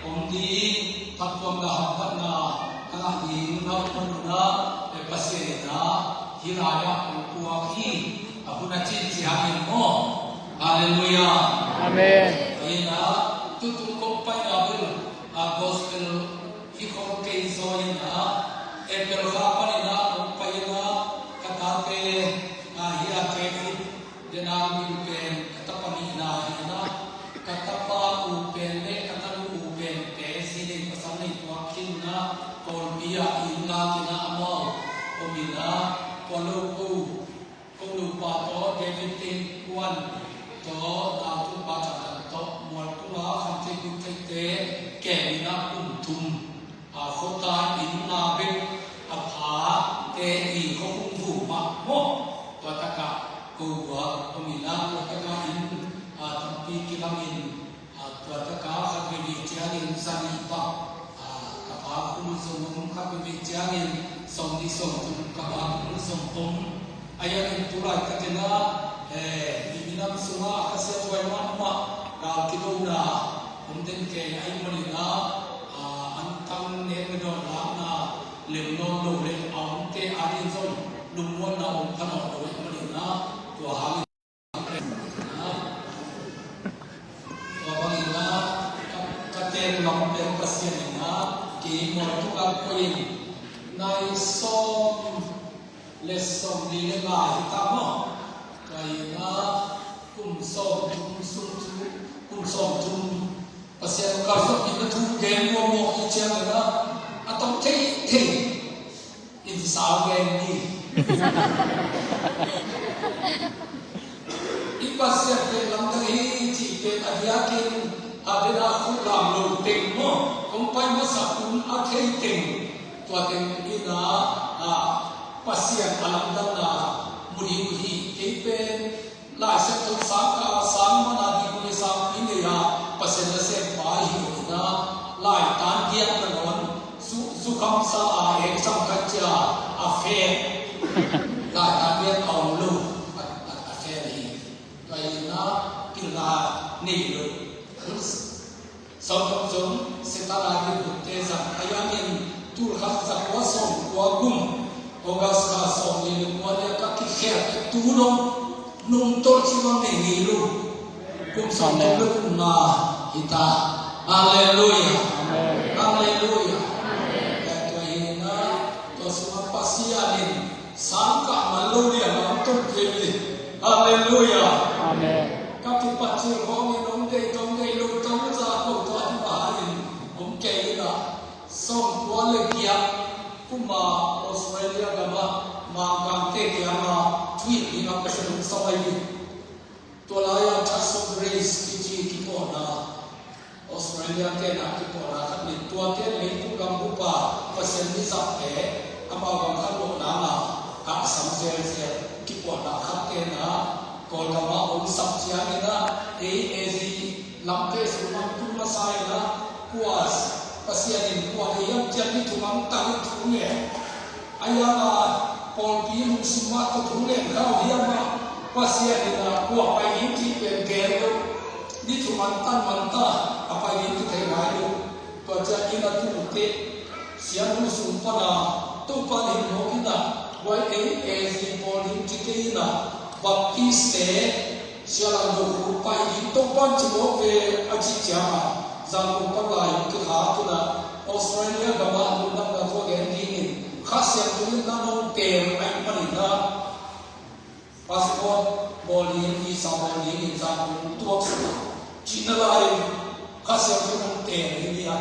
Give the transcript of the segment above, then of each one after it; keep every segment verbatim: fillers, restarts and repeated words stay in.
Om ding, phattuamna hamphatna a ngah ding na om manun ah, eh, Pasian in ah hih lai-ah hong puak hi. A hun a cin ciangin maw. Halleluiah. Amen. Tua in ah tutung kong paina bel, ah, gospel hi khol kei zaw in ah, April kha panin ah kong pai in ah, ka tate, ah, hih a David, Denang min pen ka tapa nihna hi a, ka tapa u pen le ka tanu u pen te zi nei pasal nei tuak khin a, Kawlpi ah inn ngak in a amau om in a, tua lo ko, ko nupa tawh David Teng Kuan tawh, Nau Tung Pa Thang Thang tawh Mual Tung a Kham Thei Buk Theite kem in a kum thum. A, khuata inn nga bek a pha te i khuakhung thu mah maw. Tua takah ko gua om in a, tua takah inn, a, tampi kilam in, a, tua takah khat veve ciangin za nih bang, a, ka pha khul zong om, khat veve ciangin sawm nih sawm thum ka pha khul zong om. A, a hiangin tu laitakin a, eh, i minam sungah a khasia zuai mahmah gal kidona om den kei ahih manin a, ah, an tang nek le dawn lakna lem nawn lo le a omte adingin zong lungmuanna om kha nawn lo ahih manin a, tua hangin a, tua bangin a, ka, ka tek lam pen Pasian in a, kei mual tuk a koih in nai sawm le sawmli le nga hi ta maw? Tua in a, kum sawmthum sung thu, kum sawmthum Pasian kalsuanpihna thu gen muangmuang hi ciangin a, a tawm theithei in sau gen ni. I Pasian pen lamdang hi cih pen a diakin a dena khut lam lo teng maw, kong pai masak un a thei teng, tua teng in a, a, Pasian a lamdanna mu ding uh hi. Kei pen Lai Siangtho sang ka sang man a ding uh le sang pi nei a Pasian nasempa hi lo in a, lai tan giat na nawn zu, zu kamsa a eng sam khat cia a fel. Lai tan giat a om lo a, a, a fel hi. Tua in a pilna nei lo. Sawmthum zong Satan a ding hutte zang a hiangin tul khat za kua sawm kua kum August kha sawmli le kua nia ka kikhelh tu dong nungtolh ci bang nei ngei lo. Kum sawmthum le kum nga hi ta. Halleluiah. Amen. Halleluiah. Amen. Tua hi na, tua sungah Pasian in sang kah man lo lian a hong tun kei hi. Halleluiah. Amen. Ka kipat cil khawng in hong deih, hong deih lo tang za ko tua hi mah in hong kei in a, sawmkua le giat kuma Australia gama Mangkangte kianga thuhilh ding a Pasian hong sam ahi hi. Tua lai-a Church of Grace kici kipawlna, Australia tena kipawlna khat nei, tuate leitung gam bupa Pasian mizahte amau gam khat lawh nanga a sam zelzel kipawlna khat tena Kawlgama hong sap ciangin a, ei A Z lamte sungah tung masa in a, kua Pasian in kua ei hiam ciang ni thum ang tangin thu ngen. A hiang a pawlpi lungsim mah tawh thu ngen kha uh hiam a, Pasian in a kua pai ding cih pen gen lo. Ni thum an tan man ta, a pai ding kithei nai lo. Tua ciang in a tute siangtho sung pan a Topa in hong in a, huai ei A Z pawl ding ci kei in a, Baptist te Sia Lang Zo Khup pai ding Topa'n ci mawk ve a cih ciangin Zangkong pan lai kikhak in a, Australia gam ah lungdamna thu gen dingin Kha Siangtho in na nong teel ahih manin a, passport bawl ding, visa bawl dingin Zangkong tuak sak cihna lai-in Kha Siangtho in hong teel ding hi a.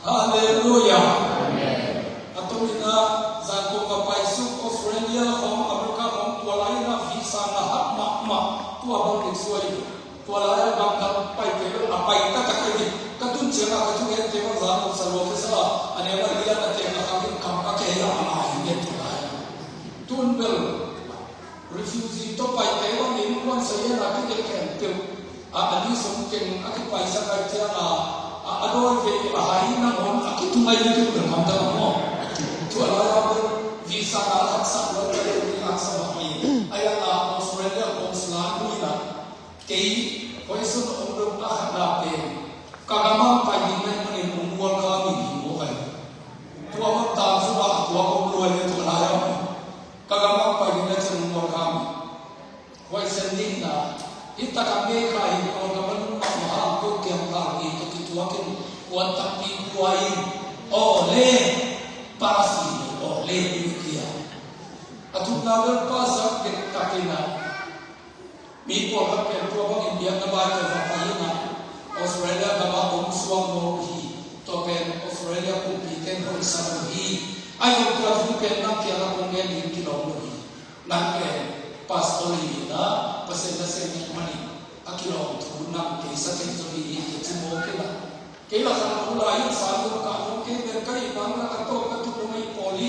Halleluiah. Amen. A tawpin a, Zangkong ka paisuk, Australia khawng, America khawng, tua lai-in a visa ngah mahmah, tua bang dik suai. Tua lai-in a gamdang paite bel a pai taktak hi. Ka tun ciangin ka thugente bang Zangkong sa lua kisa a, a neu a lian a teng a khangin kam ka kei a, a ngai hi ngen tua lai-in. Tun bel refugee tawh paite bang innkuan sazian a kitel khempeuh a, a ni sung teng a kipaisak ahih ciangin a, a dawi vei a hai nangawn a kitung ahi tuk bel ngamta maw? Tua lai-a bel visa na haksa lua, ka leh ni haksa mah hi. A hiang a Australia consul in a, kei Houston a om lo a khatna pen ka gam ah pai ding Pasi aw le ni kia. A thumna bel pasa dektakin ah mi pawlkhat pen tua bangin biakna vai tawh va pai in ah Australia gam ah om suak mawk hi. Tua pen Australia kumpite in hoihsa lo hi. Ahi zongin tua thu pen nang kiangah kong gen ding kilawm lo hi. Nang pen pastor hi in ah Pasian nasem hi manin a kilawm thu nang kei sa thei zaw hi, hi ci mawk in ah. Kei la khan ko lai in sang lo ka lo kei ber ka i bang la ka to ka tu ko mai poli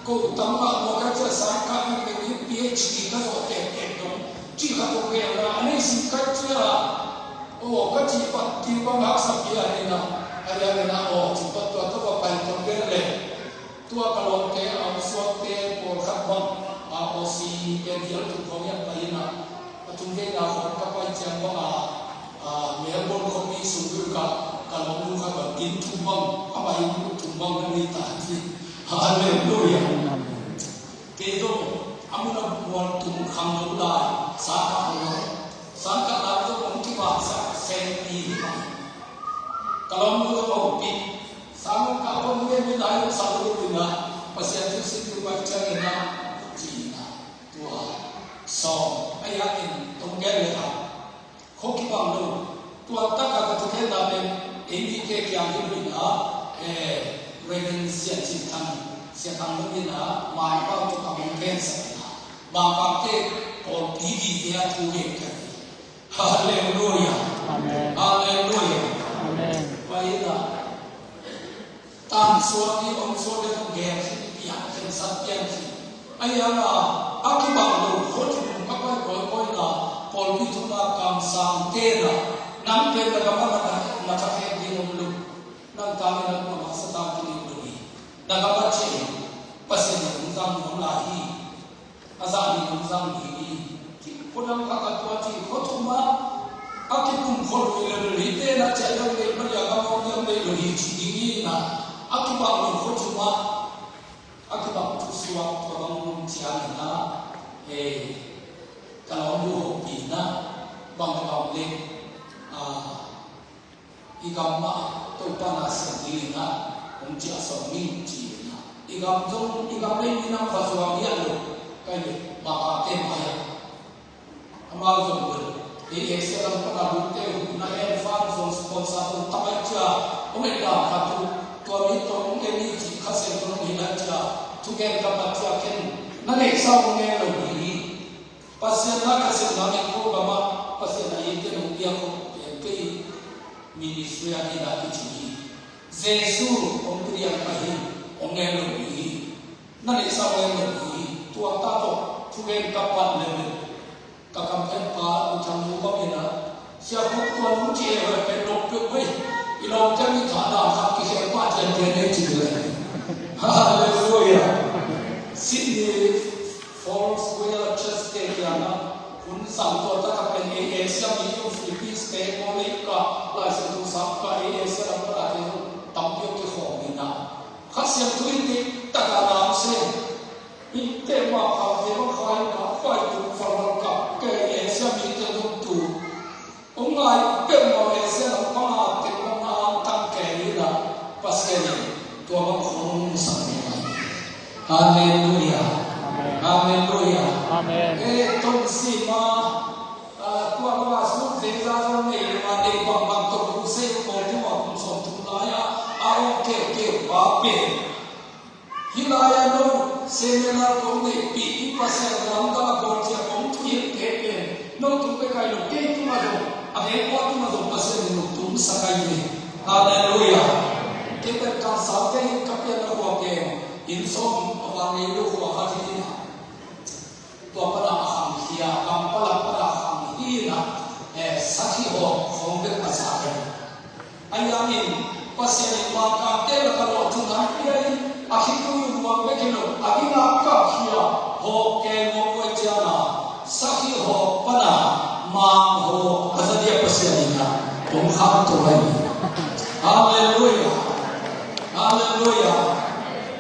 ko tam ma mo ka cha sang ka ni ni PhD ka zo te te dong ci ka ko ke la ani si ka cha o ka ci pat ti bang hak sa pi ani na a ya na o ci pat tua to pa pai to ber le. Tua ka lawmte a om suakte pawlkhat bang a Aussie te dial tuk khawng hiam pai in ah a tung veina khawng ka pai ciang bang a, a Melbourne khuapi sung bil ka ka lawm nu khat bang inn thum bang a mai inn thum bang na nei ta hi. Halleluia. Kei zong a mun a mual tung khang lo lai sa ka hong lo sa ka lai zong hong kibang sa sen i hi mai. Ka lawm nu zong hong pi Samuel ka pon nge mi lai sa lu ina Pasian thu sin tu bai chang ina ci ina tua sawm a yak in tong gen le ha kho kibang lo tua taka ka thugen na pen ei mi te kiang hi lu ina eh Reverend Sia Chin Thang Sia Thang Lung ina mai pau tu ka mong gen sa ina mai pau te Paul P V te a thu gen ka hi. Halleluia. Amen. Halleluia. Amen. Pai ina Tan suan ni om suan le kong gen khin piang khin sat piang khin. Ai ala a kibang lo khot khin ka pai koi koi na pawlpi thuma kamsang te na nang pen na gama na na ka khen ding om lo. Nang ka me na kuma masa ta ki ding lo ni. Na gama che Pasian ni om zang om la hi. A zah nih hong zang ding hi. Khuadang khat a tua ci khua thum ah a kikum khua lui le lui hi te na ciah dang le maria ka mawk dang le lui hi ci ding hi na a kibang lui khua thum ah a kibang thu suak tua bang lum ciang hi na. Hei ka lawm lu hopih na bang bang le a I gam mah Topa na siam dingin ah hong ciah sawm ning ci-in ah i gam zong i gam lei minam va zuang hiah lo. Kai le maka te mai ah amau zong lo. Ei Asia lam pana lute uh na en fan zong sponsor zong tamai cia hong et lam khat uh tua mi tawh hong en i ci kha sen zong hi na cia thugen ka pat cia khen na neihsa hong ngen lo hi. Pasian na ka sep na min ko gama Pasian a ite nong pia ko pian kei ministry a ina kici hi. Jesu hong pilian pahin hong ngen lo hi. Na neihsa hong ngen lo hi. Tua ta tawh thugen ka pat le ka kam pen pa u thang lu bang ina sia ko tua nong ci e hoi pen nong pek hoi. I lawm tiang i thah dam khat kikhel pa tian tian ei ci le. Halleluia. Sydney Falls Royal Church te kiangah hun zang tua taka pen ei Asia mi zong Philippines te Malay ka Laisiangtho sang ka ei Asia lam ka te zong tampi a kikhawm ina Kha Siangtho in te taka lam se in te ma kham te ma khai ka pai tu fal ka ke ei Asia mi te zong tu Hong ngai peuhmah uh Asia lam panga tek lam na angtang kei hi la Pasian in tua bang khong hong musak ding hi. Halleluia. Amen. Halleluia. Amen. E tonsima tua banga sut vengza zong nei lema nei bangbang tawh kusei uh pawl ding uh a kum sawm thum lai-a a ong keuhkeuh pa pen Hih lai-ah no seminar kong neihpih i Pasian lamdang a bawl ciang hong thuhilhte pen no tung pek hi lo, kei tungah zong a vengpa tungah zong Pasian in hong tungsak hi. Halleluia. Kei pen kamsangte in ka pianna khua pen inn sawm a vang ngei lo khua khat hi. Tua pana a khangkhia, Kampala pana a khangkhia, eh, sakhi hawk khawng bek a za hi. A yangin Pasian in Mangkangte lak a lawhcing a pia in a khitui luang bek hi lo, a gina kapkhia hawk keng hawk kuai ciana sakhi hawk pana Mang hawk a za dia Pasian in a hong khangto hi. Halleluia. Halleluia.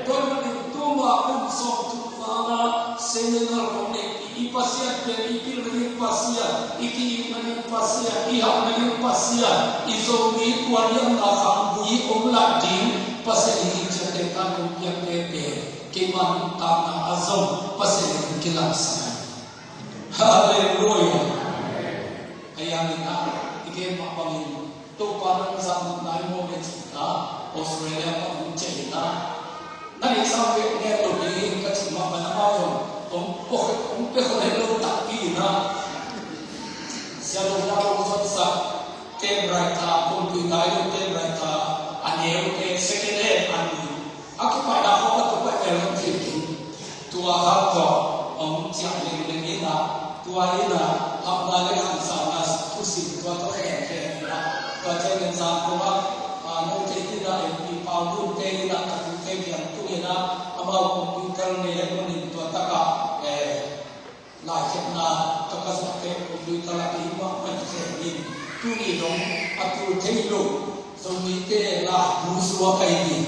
Tua manin tuma kum sawm thum vana seminar kong neih i Pasian pen i pilna ding Pasian, i ki-itna ding Pasian, i hauhna ding Pasian, i Zomi kuan i amna khang bui om lah ding Pasian i ciate tan kong piakte pen Keimah nuntakna ah zong Pasian in kilangsak hi. Halleluiah. Ahi hangin ah i gen mah bangin Topa nang zahna nai maw le cih ah Australia mah hong ciah in ah, na neihsa peuh ngen lo ding ka cih mah bangin amau zong hong pia khol het lo takpi in ah, sialohna hong zonsak, tape writer, computer i lo tape writer a neute second hand a nui a kipaihna khawng a tupai mel hong thei ding. Tua hang tawh hong ciah lengleng in ah, tua in ah hauhna le khansauna thusim tua tawh khenkhen in ah, tua ciangin Zangkong ah, ah, note in ah, MP Pau Lun te in ah, ka tute kiang tung in ah, amau computer nei het manin tua takah, eh, laikhekna tawh ka zawhte computer ah keimah mah i khen in, tuni dong a tul thei lo Zomite laibu suak ahi hi.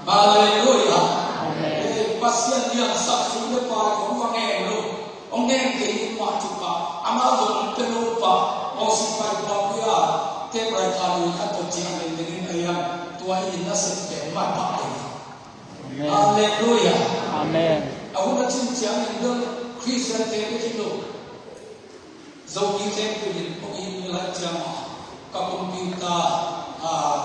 Halleluiah. Amen. Eh, Pasian liansak sum le pai hong va ngen lo, hong ngen kei in mah cih pah, amah zong hong pia lo pah, Aussie pai pah pia, tape writer lui khat tawh ciah lengleng in a hiam, tua in nasep pen mah pah ahi hi. Amen. Halleluiah. Amen. A hun a cin ciangin bel Khristiante bek hi lo, Zomi khempeuh in hong it ni lai ciang a, ka computer, ah,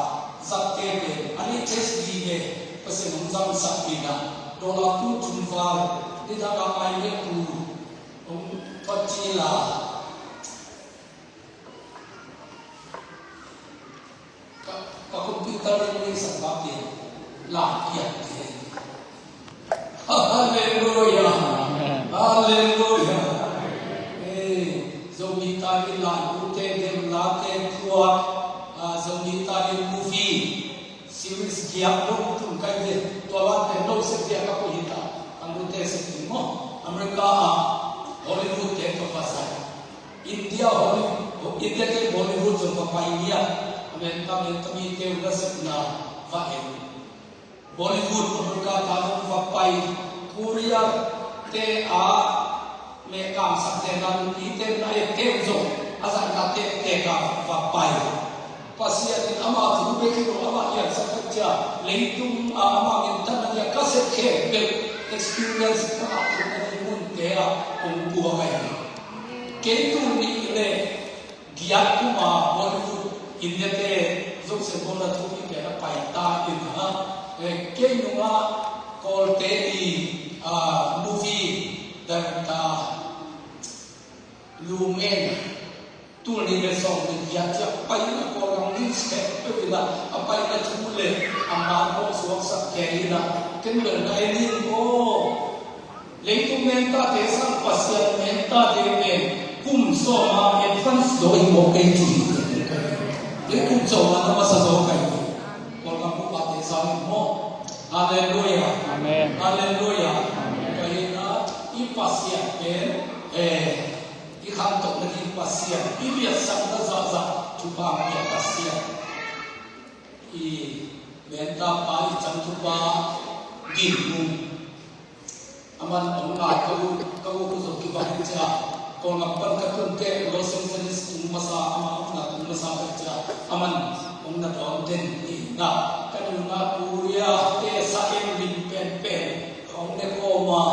zatte pen a latest ding e, Pasian hong zamsak in ah, dollar tul thum val, nidang a ai le pu hong pacil a, ka, ka computer in mi sang bak in la piak te. Halleluiah. Amen. Halleluiah. Eh, Zomi ta in la, ute dem la te tua, ah, Zomi ta in movie series giak dong tun kai ve. Tua la te no se giak ka pui hita. Ang ute se ti mo. America a Hollywood te to pasai. India Hollywood, India te Bollywood zong va pai ngiat. America, America mite uh nasepna va en. Bollywood America ta zong va pai. Korea te a mehkangsak te, nampi te na et te zong a zaihna te te ka va pai. Pasian in ama thu bek hi lo, ama liansak tak ciang leitung a ama minthanna nia ka sep khempeuh experience ka ngah theihna ding munte ah hong puak ahi hi. Kei tul nih le giat kum a Bollywood, India te, Zosia Bawlna thu i pen a pai ta in ah, eh, kei nungah Kawlte i, ah, movie director Lu Ngen, tul nih le sawm le giat ciang pai in a, Kawlgam news khempeuh in a, a paina thu le a man hong suaksak kei in a, ken bel na en in aw. Leitung mentate sang Pasian mentate pen kum sawm a advance zaw hi mawk kei ci. Kei kum sawm a na masa zaw kei. Kawlgam upate sang hi mawk. Halleluiah. Amen. Halleluiah. Amen. Tua hi a, i Pasian pen, eh, i khantohna ding Pasian, i liatsakna zahzah thupha pia Pasian. I menta pa, i cang thupha Gin Mung. Aman hong ngai ka u, ka u zong kibang hi cia. Kawlgam pan ka tun teh Los Angeles tung masa, ama hong na tung masa ka cia. Aman hong na dawn den hi na. Ka nunga Korea te sa en lim penpen hong ne kawma,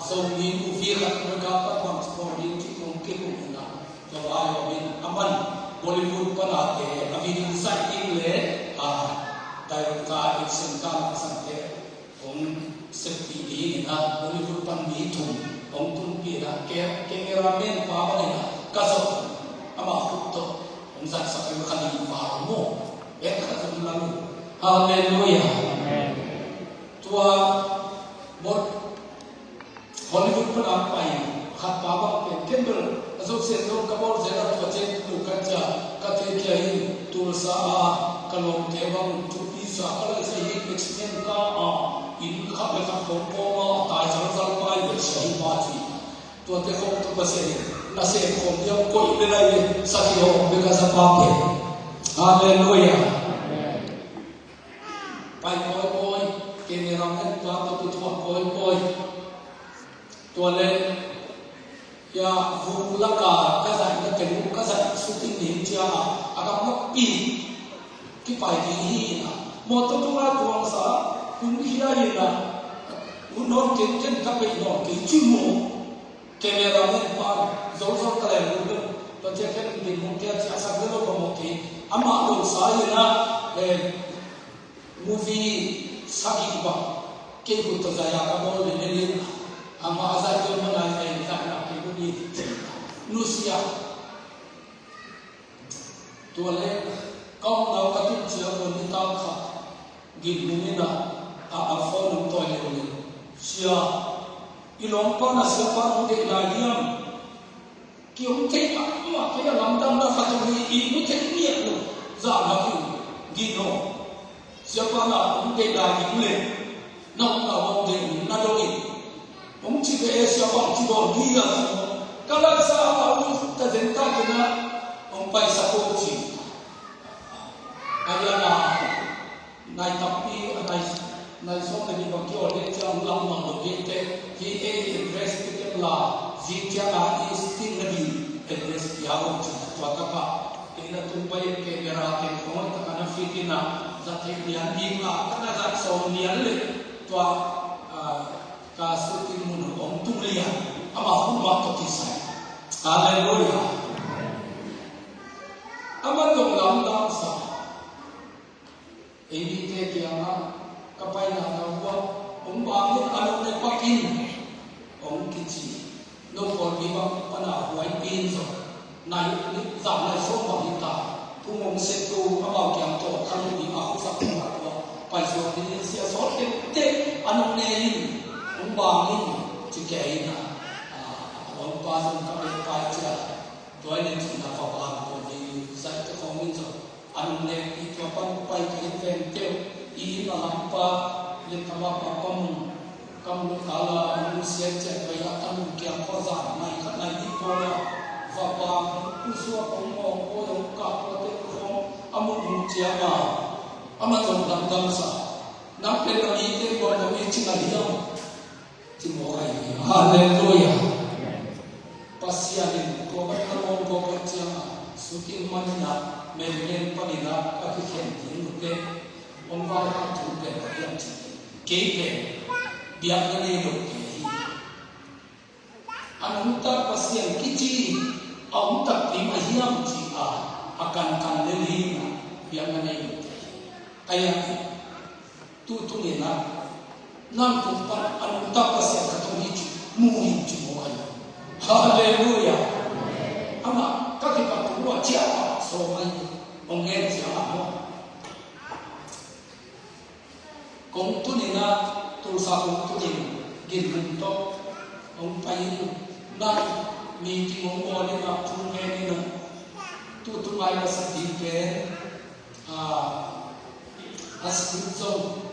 Zomi movie khat America pan bang score ding ci kong kikong hi na. Tua lai om in, aman Bollywood pana te a video sai ding le, a, director, action kan a sangte hong seppih ding in a, Bollywood pan mi thum hong tunpih in a, ke, cameraman pa bang in a, ka zong ama khut tawh hong zatsak in ka li val mu. Bek ka zong lang. Halleluiah. Amen. Tua bot Hollywood pana pai khat pa bang pen, ken bel a Zosia zong ka bawl zel a, tua ciang tul khat cia ka theihkhia in, Tulsa a ka lawmte bang thupi sa ka lai sa hi, X-Men ka a, inn khat le khat khawng kawma a tai zalzal pai bel sia hi pa ci. Tuate khawng tu Pasian in nasem khawm diam koih le lai in sakhi hawm bek a za pa pen. Halleluiah. Pai kawikawi, cameraman pa tawh kithuah kawikawi. Tua le, ya, vung laka ka zaihna teng uh, ka zaih sutin ning cia a, a gam lakpi kipai ding hi a. Mawtaw tunga tuangsa, hun khia hi a, Hun nawn kei, ken ka peih nawn kei ci maw. Camera man pa zozol ka leng lungdam. Tua ciang ken dinmun kei a ciahsak lel lo ka mawk kei. Amah lo sa in ah, eh, movie sagih bang kei khut tawh zai a ka bawl lel in ah. Amah a zai tua man a en zai na kei movie nusia. Tua leh ka omna uh ka tun ciang uh nitak khat ginhum in ah, a, a phone hong tawi leuleu. Sia, i lawmpa na siapa hong deih lai hiam? Ki hong theih mahmah kei a, lamdang na khat hong hi i mu thei ngiat lo. Zahna ki hong gin aw. Siapa na hong deih lai ding leh na omna uh hong deih na dong in. Hong ci ve e, siapa hong ci dawn hi a ci maw. Ka laksa a, a lu ta zen ta kei na hong paisak aw ci. A lian a nai tampi, a nai, nai sawm le nih bang kiawl dek ciang lam mang lo dek te. Hi ei address te kem la, zing ciang a i sting na di address pia aw ci. Tua tak a ei na tung pai camera te khong tak a na fit in ah, za thei lian ding a, ka na za sawm lian le tua, ah, ka shooting mun hong tung lian, amah hun mah tawh kisai. Halleluiah. Amah zong lamdang sa. Ei mite kiangah ka paina na uh ah, hong bang in a nong ne pak in hong kici. No pawlpi bang pana huai pin zong nai, zan nai sawm bang hi ta. Phung hong sep tu amau kiang tawh kha lo ding a, khusak tu a tua pai suak ding in sia sawt teptep a nong ne in hong bang in ci kei in a, a lawmpa zong ka pek pai cia. Tua in cihna va bang tua ding zaihte khawng in zong a nong nek i tua pan pai kei veng teuh i inn a lampa le ka mapa ka mung ka mung kala a nong siat ciat pai a ka mung kiang khaw zan mai khat nai dih pawl a va bang u suak hong mawng pawi hong kah tua teuh khawng a mung hong ciam a, amah zong lamdang sa. Nang pen na mite buan na mi cing a hiam? Ci mawk ahi hi. Halleluiah. Pasian in tua bang a lawm kawk ciang a, suting man in a, melmen pan in a, a kikhen ding ute hong vai hang thu pen a hiam ci. Kei pen biakna nei lo kei hi. A nungta Pasian kici a om takpi mah hiam ci a, a kankan lel hi in a, biakna nei lo kei hi. Ahi hang tu tung in a, nang tung pan a nungta Pasian ka tung hi ci, mu hi ci mawk ahi. Halleluiah. Amah ka kipan tung lua ciah a sawm ahi. Hong gen ciah a maw. Kong tun in a, Tulsa kong tun in, ginhum tawh hong pai in, nang meeting hong bawl in a, thu ngen in a, tu tung ai ka sa ding pen, ah, a script zong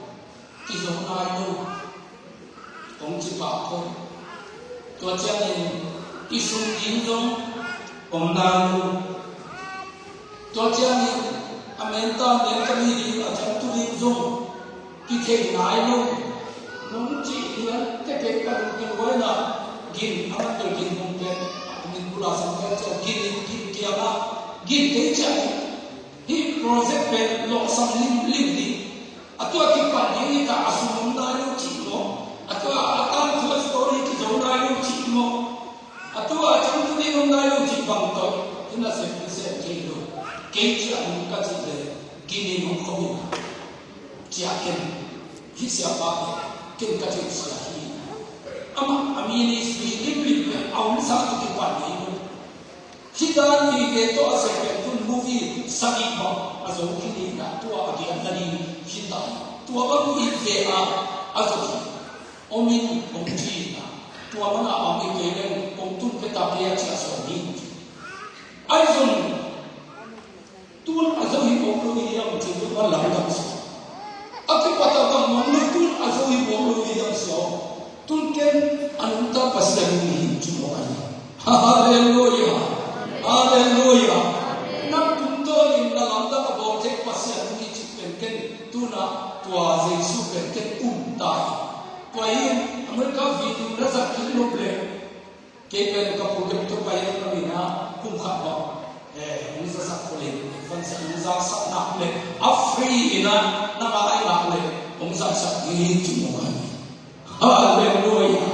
kizo nai lo, kong ci pah kho. Tua ciangin i sum ding zong om nai lo. Tua ciangin a menta menta mi ding a ciangtu ding zong kithei nai lo. Nong cih lian tete ka lungkim huai na gin a man bel gin hong pen a min bula sang pen ciang gin in gin kiangah gin kei ciangin. Hih project pen lawhsam limlim ding. A tua kipan ding hi ta, a sum om nai lo cih maw? A tua a tangthu a story kizo nai lo cih maw? A tua a cangtu ding om nai lo cih bang tawh hi na sem, hi sem thei lo. Kei ciah ding ka cih leh gin in hong khawm in. Ciah ken, hih siapa ken ka cih sia hi. Amah a ministry limlim pen a omsa tawh kipan ding lo. Hih dan vive tawh a seh pen tun movie sagih bang a zo khin in a, tua a giat nading hi ta hi. Tua bang vive a a zo hi. Om in hong ci in a, tua bang a om hi kei leng hong tun pia ta kei a ciah sawm hi. Ahi zong tun a zo hi mawk lo hi hiam ci, tun a lamdang sa. A kipat a bang mawk lo, tun a zo hi mawk lo hi hiam ci aw. Tun ken a nungta Pasian hong hi ci mawk ahi. Halleluiah. Halleluiah. Nang tungtawnin na lamdang a bawl thei Pasian hong hi cih pen ken tuna tua Jesu pen ken um ta hi. Tua hi in America video na zat kik nop leh kei pen ka pu kem tua pai em lo in a, kum khat bang, eh, hong zasak khol in, fansak hong zasak nak leh a free in a, na ngai nak leh hong zasak hi ci mawk ahi. Halleluia.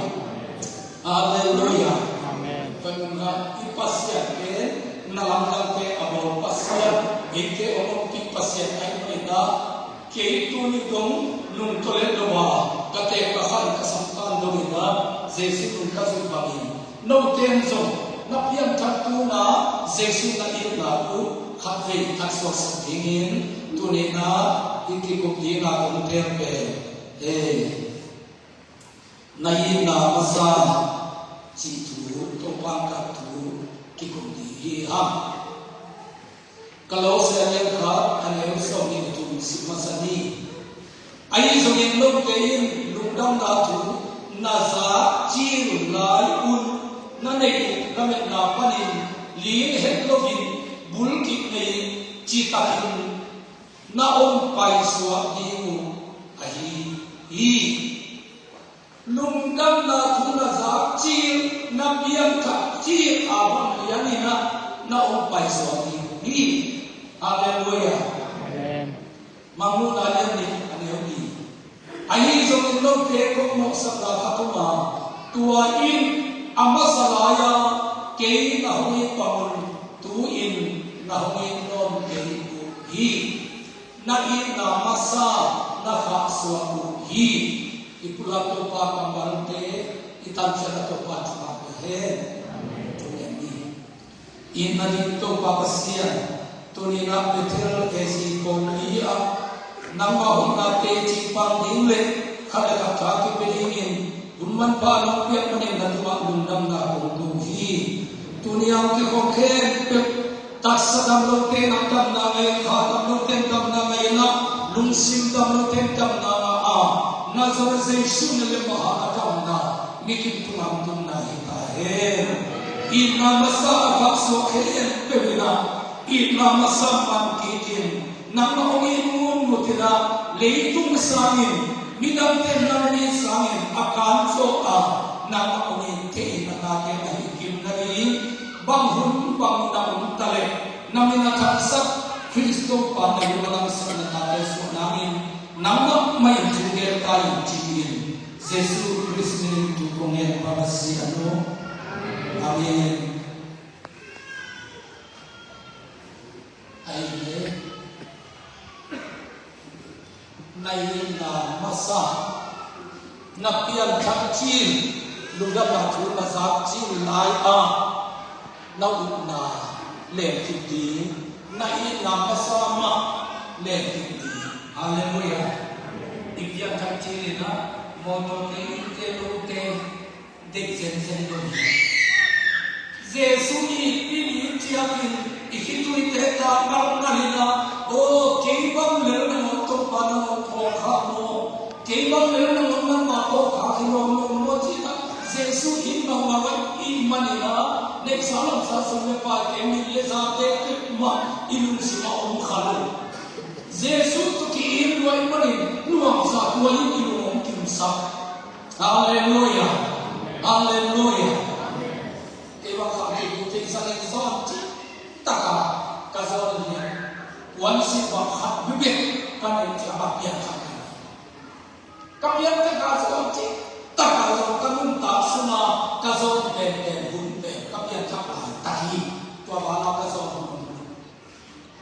Halleluia. Amen. Tua nunga i Pasian pen na lamdangte a bawl Pasian, eite hong ompih Pasian ahi manin ah, kei tuni dong nungta le lo a ka teek ka khan ka sampan dongin ah Jesu nung ka zuih bangin, note in zong na pianthak tuna Jesu na itna uh khatvei thaksuaksak dingin tuni-in ah i kikup dingin ah kong teel pen, hei, na itna masa cih thu, Topa' ka thu kikum ding hi hang. Kolose a lian khat a neu sawmnih le thum sim masa ni. Ahi zongin note in lungdamna thu na zak cil lai un, na neih uh lametna panin ling het loin bulkik nei-in citakin na hong paisuak ding uh ahi hi. Lungdamna thu na zak cil, na pianthak cil a bang lianin ah na hong paisuak ding hi. Halleluia. Amen. Mangmuhna lian nih a neu nih. Ahi zongin note kong mawhsakna khat om a, tua in a masa lai-a kei na hong it bang un tu-in na hong it nuam kei uh hi. Na itna masa na khahsuah uh hi. I pulak Topa kammalte, i tancian a Topa thupha pia hen. Amen. Itna dik Topa Pasian, tuni-in ah Bethel A C Kawlpi ah nangmah hoihna teci pan ding le khat le khat tha kipia dingin hun manpha nong piak manin na tungah lungdamna kong ko hi. Tuni-a hong kikhawm khempeuh, taksa dam lote in ah damna ngah, kha dam lote in damna ngah in ah, lungsim dam lote in damna ngah a, Nazareth Jesu na lem a damna, mikim tungah hong tunna hi ta hen. Itna masa a khahsuah khempeuh in ah, itna masa man kikin, nangmah hong it ngungngut in ah, leitung sangin, midangte in nang hong it sangin a kan zawh a, nangmah hong it thei in a ngak in, a hih kim nading bang hun bang na om ta leh, na min a thangsak Khrist Topa na lung a langsang na tate suah nangin, nangmah mah in thu gen ta in, ci-in Jesu Khrist min in thu kong ngen, Pa Pasian aw. Amen. Ahi le, na itna masa, na pianthak cil, lungdamna thu na zak cil lai-a na upna lengkhit ding, na itna masa mah lengkhit ding. Halleluia. I pianthak cil in ah mawtawte, innte, lote deih zenzen lo hi. Jesu i itpih ni ciangin i khituite tanggal na hi a, aw, kei bang lel nangawn Topa nangawn phawk kha maw? Kei bang lel nangawn nangmah phawk kha hi lo maw, maw ci-in ah Jesu i it mahmah ahih manin ah, neihsa lamsa sum le paite, mit le zate peuhmah i lungsim ah om kha lo. Jesu tawh ki-it lua ahih manin nuamsa tua in i lung hong kimsak. Halleluia. Halleluia. Kei bang khat kei bu kei zang in zawn cih taka ka zawn hi a. Puansilh bang khat bibek ka neih ciang a pianthak hi. Ka pianthak a zawn cih taka zawn ka nuntak sung a ka zawn penpen hun pen ka pianthak laitak hi. Tua banah ka zawn hun.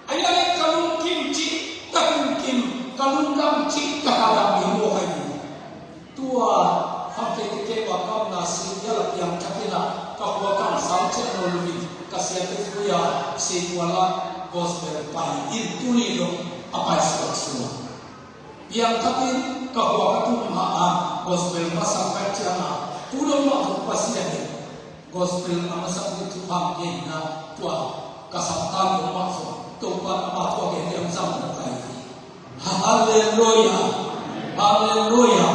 Ahi hangin ka lungkim cih, ka lungkim, ka lungdam cih, ka ka dam hi maw, ahi. Tua Khamtheih Kikep a ka omna Singkual ah piangthak in ah, ka khua kamsang ciah nawn loin, ka siate zui a Singkual ah gospel pai in tuni dong a paisuak suak. Piangthak in ka khua ka tung mah a, gospel masa ka ciang a, tu dong mah zong Pasian in gospel a masak ding thupha hong pia in ah, tua ka saptan dong mah zong Topa in amah thu a gen hiam zang mawk ahi hi. Halleluia. Halleluia.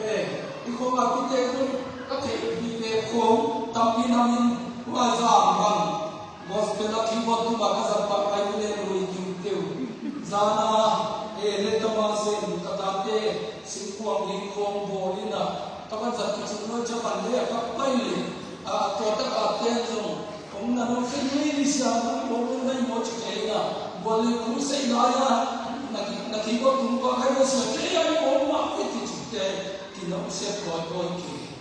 Eh, i khua a kite khun ka theih vive khawng tampi nam in, hua zang bang gospel a keyboard tung a ka zat pah lai, mi le lui kiu teu. Zan a, eh, le tama sen ka tate singkuang ding khawng bawl in ah, ka van zat kicing nuai ciang van le a kap pai le, ah, tua tak a ten zong hong na nuai khin mai ni sia, hong bawl nuai maw ci kei in ah, bawl le kung sei lai a, na ki, na keyboard tung pah lai a sia, kei a i bawl mah i ti ci. Te kinong sep kawikawi kei.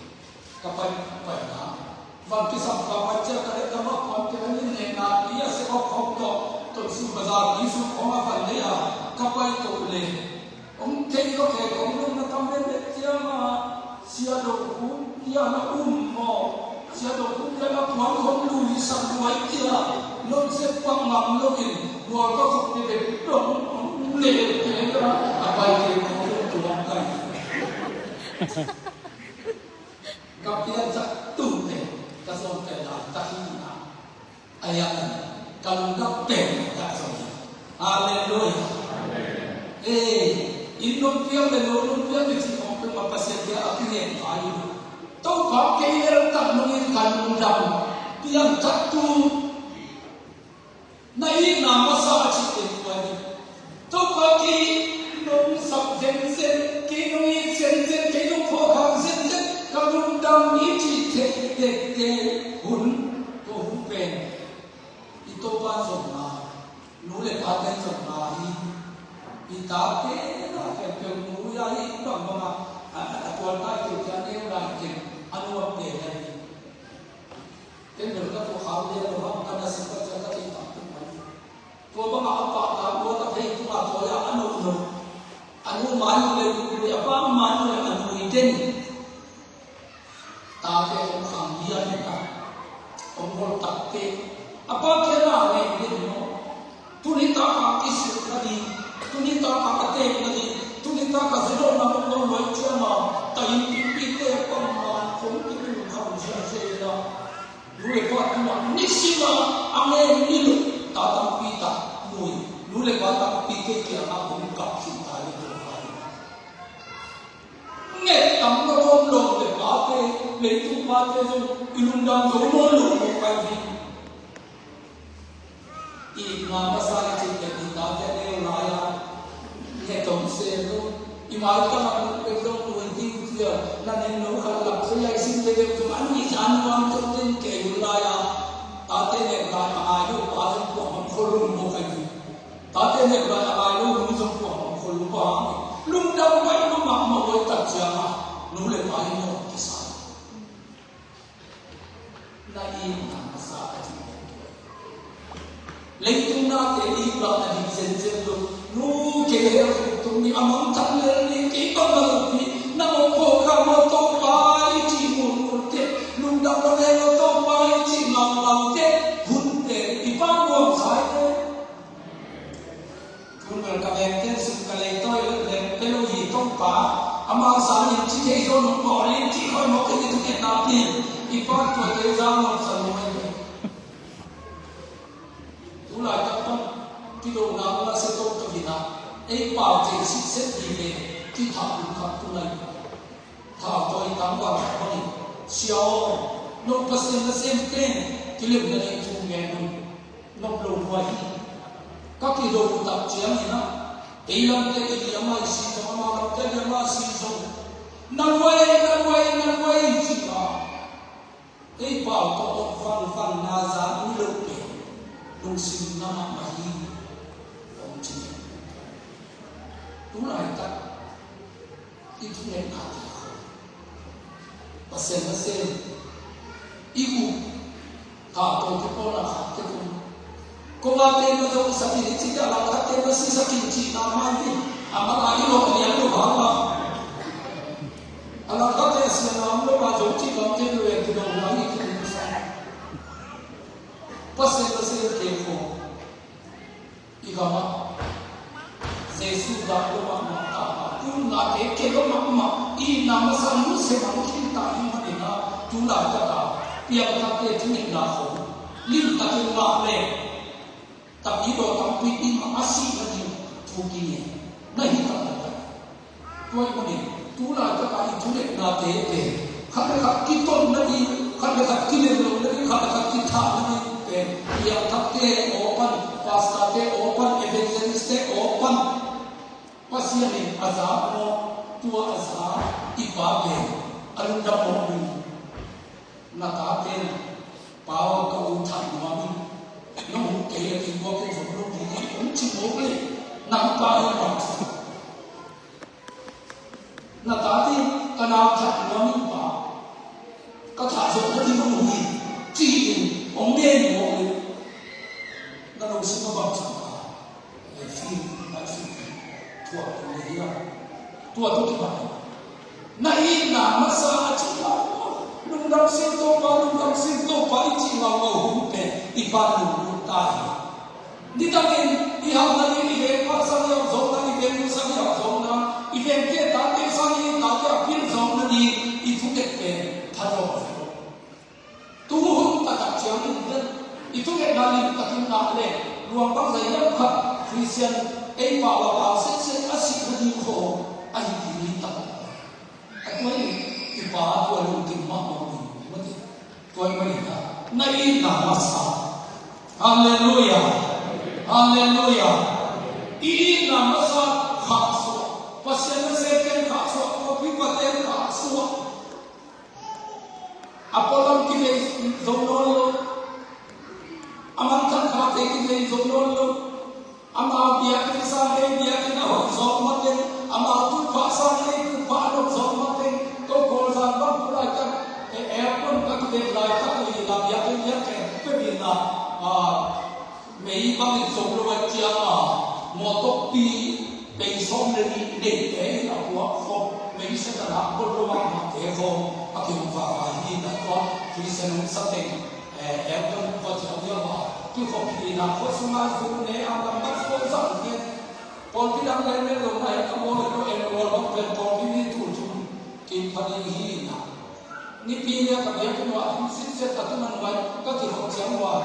Ka pai, pai na. Van kisam ka pai ciang ka leh ka ma kuan te na nin ne na pi a se awk awk tawh Tonzang Bazar pi sung khawng a van lei a ka pai to le. Hong thei lo kei kong lung na tam len le ciang a Sia Do Kung Pia na um maw? Sia Do Kung Pia na puan khong lui sak luai cia. Lon sep pang ngam lo in lual ka khop ni bek dong hong le kei a a pai kei kong lung tuang kai. Ka piansak tute ka zong pen lai ka hi na. Aya kan ka lungdam pen ka zong hi. Halleluia. Ee, inn nong piang le lo nong piang le cih hong peuhmah Pasian bia a kingen vai uh. Topa kei lel tak nungin ka lungdam piangthak tu. Na itna masa a cih teng tua hi. Topa kei nong sap zenzen, kei nong it zenzen, kei nong phawk hak zenzen, ka lungdam i cih theih tektek hun, tua hun pen i Topa zonna, nu le pate zonna hi. I tate na khempeuh nu a hi bangbang a, a, a tualtai keu kia neu lai keu a nuam te lai hi. Ken bel ka tua khau lian lo hang ka na sim ka ciang ka thei tam tuk mai. Tua bangah a pahtak luat a phei tungah tua a a nuh nuh. A nu mai uh le uh le a pa mai uh le a nui den. Tate hong khang lian in a hong hol tak te a pa kia na ngei den maw? Tuni taka i silh nading, tuni taka a teek nading, tuni taka zidawhna mawkmawk luai ciama, tainpihpihte pangman kong kitul kham ziahziah ina. Nu le pa tungah nisima a ngen ni lo, ta tampi tak nui, nu le pa tampi kei kiangah kong kap khin ta ni lo. Nget tam ka bawm lo le pate, leitung pate zong i lungdam zo nawn lo mawk pai hi. I itna masa i cih pen i tate neu lai-a nget om se lo. I mai tangah mun pek zong twenty cia na nen lo khat lak se lai sin te deuh zong an i zan nuam tok den kei hun lai-a tate neu lai a ngai lo pa zong kuamah khol lo mawk ahi. Tate neu lai a ngai lo hun zong kuamah khol lo pa lungdam pai lo mahmah oi tak ciangah nu le pa i mawh kisa. Na itna masa a cih pen tua hi. Leitung nate i itna ding zenzen lo. Nu kei hel tung ni a mangthang lel ni kei bang a lopi na mawh khawh kha maw Topa i cih mulmul te. Lungdam lo lel lo Topa i cih ngaungau te. Hunte i pa nuam sai te. Tun bel ka vengte sung ka leitawi lem pe lo hi Topa. Amau sangin ci thei zaw nung bawl in ci khoi mawk in i thungetna pi. I pa tuate zang lawmsa lo ahi. Tulaitak tawh kidona uh a sia tawh tawh hi na. Ei pau thei sitset hi ve. Kithah lungkham tung ahi. Thau tawi tangval khat bangin, Sia aw, no Pasian nasem teng kilemna ding thu ngen un, nop lo hua hi. Ka kido uh tak ciangin ah, ei lamte i liam a i si zong, amau lamte liam a si zong, na luai, na luai, na luai ci a. Ei pau tawh om fangfang na za mi lo pen lungsim na mahmah hi, om ci. Tulaitak i thungetnate ah Pasian nasem i up, tha tawh kipawlna khat kei kum. Ko mate na zong sak in i ci a, langkhatte na sisak in cihna mai hi. A mala i lawh lian lo hang a, a langkhatte a sian lam lo a zong cih lam kei lo en ti lo lai hi. Pasian nasem te khawng i gamah Jesu dah lo mahmah, a tungnate kei lo mahmah, i itna masa nusia mangkhin ta i hih manin ah, tulaitak a piangthakte thungetna khawng limtakin ngah le, tapi daw tampi in mah a sih nading thu kingen na hi tak tak. Tua ahih manin tulaitak a i thungetnate pen khat le khat kiton nading, khat le khat kilem lo nading, khat le khat kithah nading pen piangthakte aw pan, pastorte aw pan, evangelistte aw pan Pasian in a za maw, tua a za i pa pen a lungdam mawk ding. Na tate in pa aw ka u that nuam in, nong huh kei a kingua kei zong lo ding hi hong ci mawk leh, nang pa in bang ci. Na tate ka nau that nuam in pa, ka thah zawh nading hong hi, ci-in hong ngen mawk leh, na lungsim a bang cih a, I feel, I feel, thuak ding na hiam? Tua tawh kibang, na itna masa a cih leh, lungdam sing Topa, lungdam sing Topa i cih ngaungau hun pen i Pa lunglut ta hi. Nidangin i hauhna ding, i veng pa sang i hauh zawhna, i veng nu sang i hauh zawhna, i veng te tate sang i tate a pil zawhna ding i thunget pen pha zaw. Tu hun taktak ciangin i thungetna limtakin ngah leh, luang bangzah hiam khat Khristian ei pau a pau sitset a sih nading khawng ahi ding hi taktak. A tua in i Pa tua lungkim mahmah ding mate. Tua ahih manin na itna masa. Halleluiah. Halleluiah. I itna masa khahsuah. Pasian nasem pen khahsuah, pawlpi pate khahsuah. A pualam kivei zo nawn lo. A mangthang khate kivei zo nawn lo. Amau biakinn sang ei biakinn a hoih zawh mateng, amau tuuphah sang ei tuuphah a nop zawh mateng, ko Kawlzang bang tu laitak, e, aircon ka kivei laitak uh hi la, biakinn biakinn pia hi la, a, mei bangin zong lo a ciang a, mawtawkpi bei sawm le nih neite in a puak khawm, mei set a lak bol lo mahmahte khawm a kihong vava hi na tua, Khristian hong sa teng. Eh, aircon khuaciang hiam a, kikhop hi na, khua sungah zu ne a, lambat khua zang hian. Pawlpi dang len len lo na, eh, ka mawl lo, en mawl bang pen pawlpi mi tul thum kim pha ding hi na. Nipi nia ka biakinn uah hing sitset a tun a nuai ka kikhop ciang uah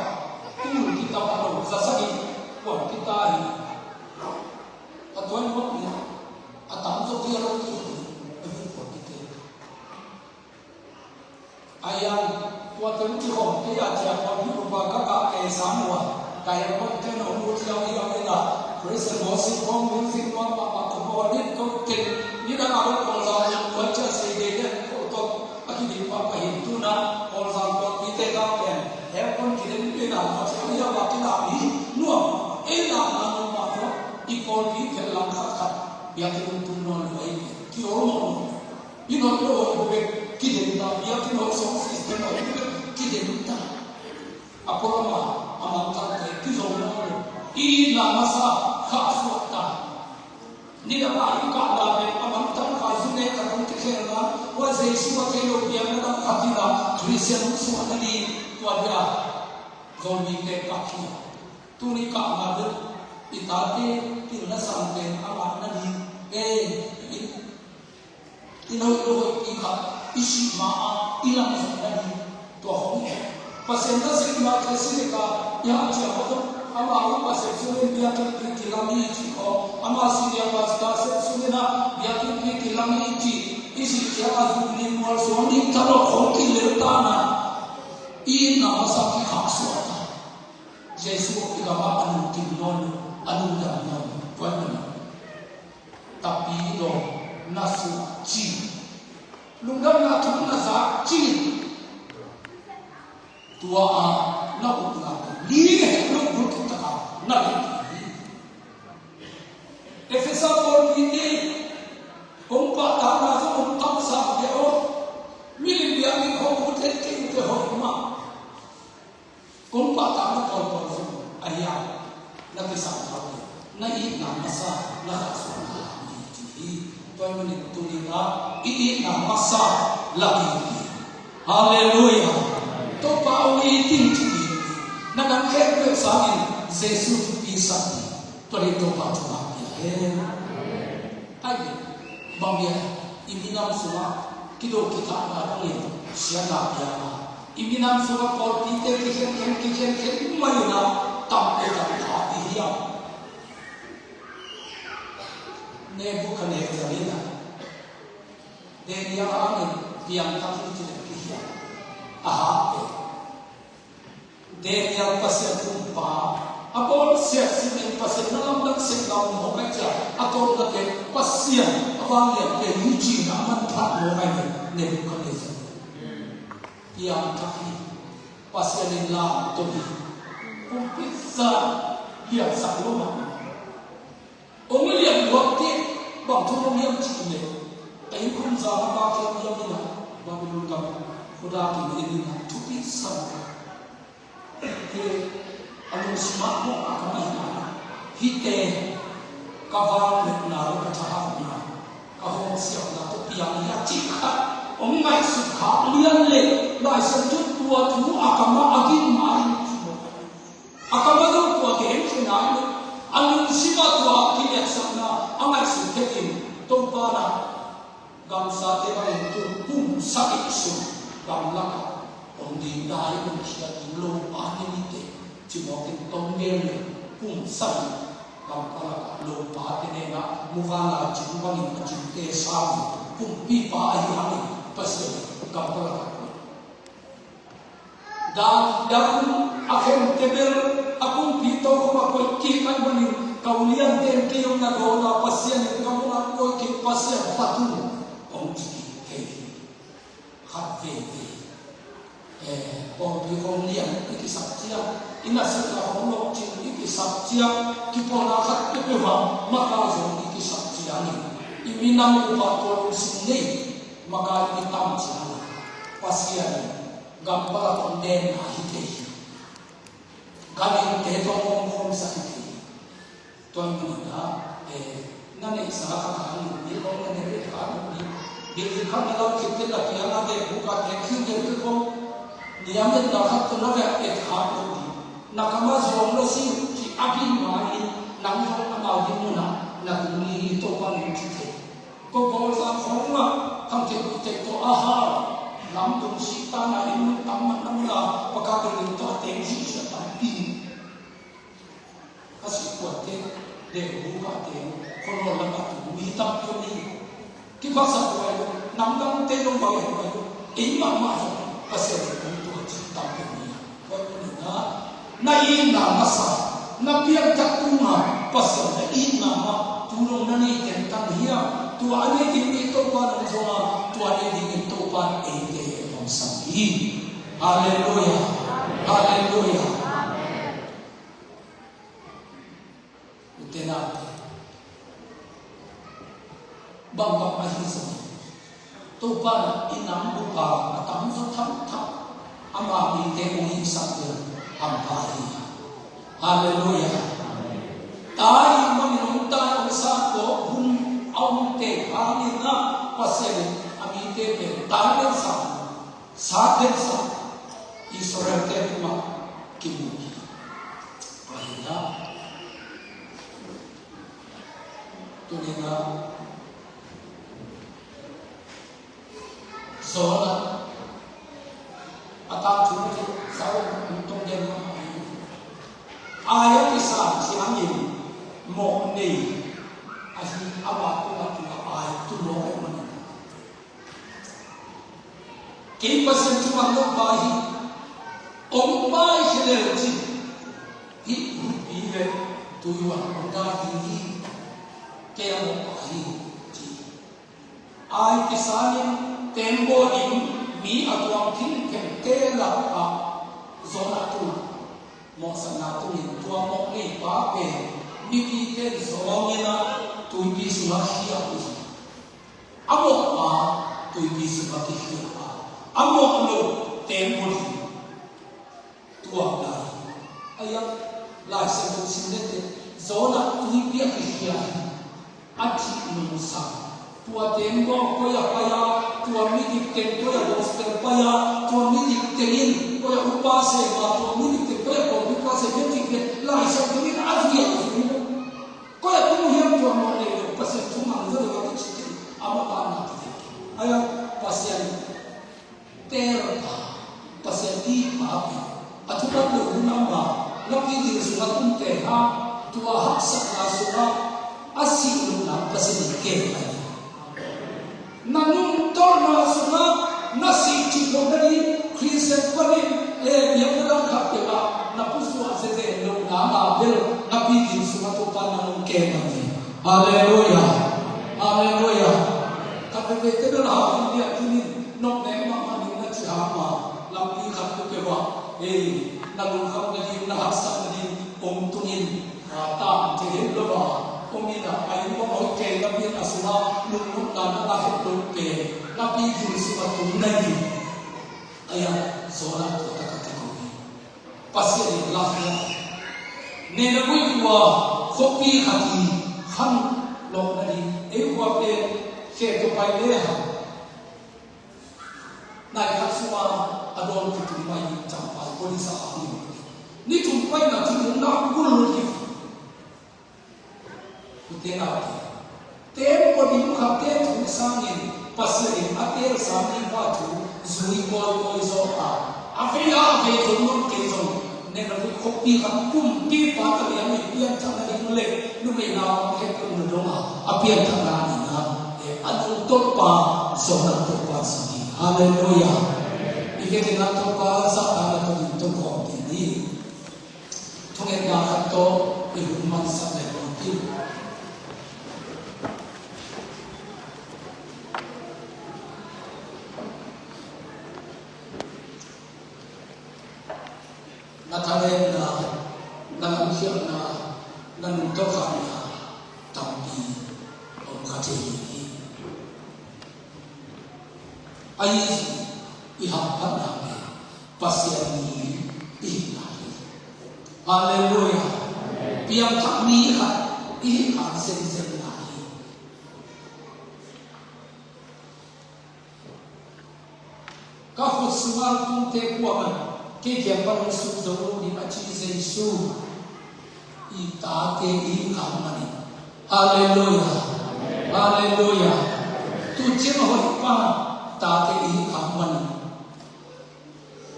tul kitam a lo, za sagih kuan kita hi. A tuai mawk nia, a tam zawk hi a lo tul thum, a hi pawlpi te. A hiang, tua teng ci khawm kei a ciah khawm hi upa ka kah kei sam uh a, ka aircon ten a hong ut hiau hiau in a, praise and worship khawm music nuam mahmah ka bawl in ko ken, nidang a hong Kawlzang in tua ciah sei dei den ko tawh a kidim pah pah in tuna, Kawlzang pawlpite kang pen, aircon kidem in a, tua ciah hiau a kilam hi, nuam, ei lam a nuam mah tawh, i pawlpi pen lam khat khat, biakinn hong tum nawn lo ei, kiawl mawk lo. I hoih lo hoih bek kidem ta, biakinn hoih song system hoih bek kidem ta. A pualam a, a mangthangte kizom nawn lo. I itna masa khahsuah ta. Nidang a i kahna pen a mangthang kha zu ne khat hong kikhelna, hua Jesu a thei lo biakna dang khat in a Khristian hong suah nading tua dia Zomi te kah hi a. Tuni kahna bek i tate pilna sangpen a ngah nading e, i I lo i lo hoih pi khat i sih ma a i lam zong na hi. Tua hong hi. Pasian na sih ma te si leka i hang ciang aw zong ama u pasek sungin biakinn pi kilam hi ci ko. Ama senior pastor sek sungin a biakinn pi kilam hi ci. I sih ciang a zung ni mual suang ni ta lo hong kilel ta na. I na masa ki khak suak ta. Jesu i gam ah a lungkim nawn lo, a lungdam nawn lo. Tua hi manin Tapidaw na suah cin, lungdamna thu na zak cin, tua a na upna li na heh loh bulphuh taka na lungkim hi. Efesa pawlpite kong pahtakna zong hong kamsang pia aw. Milim biakinn khawng hong tet kei uh te hoih mah. Kong pahtakna pawlpawl zong a hiam na kisam lo hi. Na itna masa na khahsuahna lam hi ci hi. Tua hi manin tuni-in ah i itna masa la ding hi. Halleluiah. Topa hong it in ci hi. Na dang khempeuh sangin Jesu thupi sak hi. Tua hi Topa thupha pia hen. Ahi, bang hiam, i minam sungah kido kithahna dongin siatna piang a, i minam sungah pawlpite kikhenkhen kikhenkhen mai unah tamte tam kha i hiam? Nebukhadnezzar in a Daniel hangin piangthak hi ci leh kihiam? A hang e. Daniel Pasian thumpa a bawl siat simin Pasian na lamdang sek lam mawk ai cia a tawpna pen Pasian a vanglian pen hi cihna a manphat mawk ai ven Nebuchadnezzar. Piangthak hi. Pasian in lamto hi. Kumpi zat liansak lo mah. Hong lian luak teh bang thu hong hiam cih leh Kum za a vak hiam hiam in a, Babylon gam khuadak in en in a, thupi sa lo. Hi a lungsim ah mawh a ka ngaihna, hihte ka vangliatna le ka thahatna, ka hawmsiatna tawh piang hi a cih khat hong ngaihsut kha lian leh Lai Siangtho tua thu a kam ah a gin ma in ci mawk a. A kam ah lo tua gen khin a, a lungsim ah tua kiniamsakna a ngaihsut tek in Topa na gamsate bangin kum, kum sagih sung gamlak ah hong ding dai hong khiat ding lopa ne ni teh ci mawk in tong gen leh kum sagih gam palak ah lopa te neng ah muvanlai cing bangin a cingte sang kumpipa ahi hangin Pasian in gam palak ah koih. Dan, dan a khente bel a kumpi tokhom ah koih kik ahih manin ka uliante in kei hong na dawn a, Pasian in ka mawh ah koih kik, Pasian phattuam hong ci kik thei hi. Khat veivei, eh, pawlpi khawng lian i kisak ciang, i nasepna khawng lawhcing i kisak ciang, kipawlna khat peuhpeuh ah maka zong i kisak ciangin, i minam upa tua lungsim nei maka i tam ciangin Pasian in gam palak hong denna hi thei hi. Ganhingte tawh hong omkhawmsak hi thei hi. Tua ahih manin ah, eh, na neihsa kha kha lo ding, hong na neih kha lo ding. Building khat na lau khit teh na kiang ah dekbuk a teng khil gen teh khawng, niam etna khat tawh na vek et kha lo ding. Na kam ah zuang lo si cih a gin ma in, nang zong amau ding mun ah na tung ding hi, Topa in hong ci thei. Ko Bawlzang khawng ah khangthianpih tek tawh a hau, lamdung sihtanna inn mun tam mahmah na mun ah, paka building tawh a teng sihsia tampi. A sih kuante, dekbuk a teng, khuanawl lam a tung mi tampi om hi. Kipaksa huai lo, namdangte zong bang hi huai lo, ei mahmah zong Pasian in hong tua cih tampi om hi. Tua ahih manin ah, na itna masa, na piangthak tungah Pasian na itna mah tu dong na nei tengtang hiam? Tua a nei ding i Topa in hong zong a, tua a nei dingin Topa in eite hong sam hi. Halleluiah. Halleluiah. Ute naute, bangbang ahi zongin Topa in i nam upa a tamzaw thamtham ama mite hong hihsak ding hampha hi. Halleluiah. Tai mangin hong tai hong sat tawh hun a om teng hangin ah Pasian in a mite pen tai bel sang, sat bel sang, Israel-te tungah kimu hi. Tua hi a, tuni-in ah Jonah a tangthu, sau in tung gen mah hi. Ai a kisan ciangin mawh nei ahi ama tungah, tungah ai tung mawk ahih manin, kei Pasian thu mang lo pa hi, hong paikhia lel cin, hih, hih pi le tuihuan hong dai ding hi, kei a mawh pa hi, ci. Ai kisanin tengbawl in mi a tuam khinkhente lakah Jonah tungah mawhsakna tungin tua mawh neipa pen mipite zawngin ah tuipi sungah khia uh hi. A mawh pa tuipi sungah kikhia a, a mawh lo tengbawl hi. Tua lai, a iang Lai Siangtho sim lete, Jonah tuipi a kikhia hi. A thih nungsang, tua tengbawl koi ah pai a, tua midik teng koi ah gospel pai a, tua midik teng in koi ah upa sem a, tua midik teng koi ah pawlpi upa sem a, midik teng Lai Siangtho in a vial hi. Koi ah tung hiam tua mawh nei lo, Pasian thu mang zaw lo a kici teng, a mawh pa na kitek. A iang Pasian teelpa, Pasian itpa pen a thuman lo hun a om a, na pi dil sungah tun teh hang, tua haksatna sungah a sih lohna Pasian in kem hi. Na nungtolhna sungah na sih cih lohna ding Khristian panin, eh, biakna dang khat peuh ah na pusuah zenzen lohna, na bel na pi dil sungah Topa in hong kem hi. Halleluiah. Halleluiah. Khat veivei te bel hau in biakinn in nong nek mahmah ning na ci hang a, lampi khat peuhpeuh ah, ei, na lungkhamna ding, na haksatna ding hong tung in, a, tam thei het lo a om in a, a inn bang hoih kei na biakna sungah nopna na la het lo pen na pi gil sungah tung na hi. Aia, Jonah tua taka te ko hi. Pasian in lampiak. Nineveh khua khuapi khat hi khan lawkna ding ei khua pen khe tua pai le ha. Nai khat sungah a dawn kitung mai in campai polisa a hi. Ni tung paina thil na kul hi. Ute naute, tembaw ding khat te thu sangin Pasian in a telsa mipa thu zui kawikawi zaw a, a vei a, a vei zong non kei zong, Nineveh khuapi khat kumpipa talian in pianthakna ding le numeina hek lo na dong a, a pianthakna ding a, a nungtolhpa Jonah tawh pa zong hi. Halleluiah. I vekin a tawh pa zahtakna tawh ding tawh khawm ding hi. Thungetna khat tawh i hun mansak le kong ti. Na thalenna, na lamkhialhna, na nungtolhkhanna tampi om kha thei hi. Ahi zong i hamphatna pen Pasian mi i hihna hi. Halleluiah. Piangthak mi khat i hihna zenzen na hi. Ka khut sungah kungte kuamah kei kiang pan hong suk zo lo ding a ci Jesu i tate i hih khak manin. Halleluiah. Halleluiah. Tuucing a hoih pa tate i hih khak manin.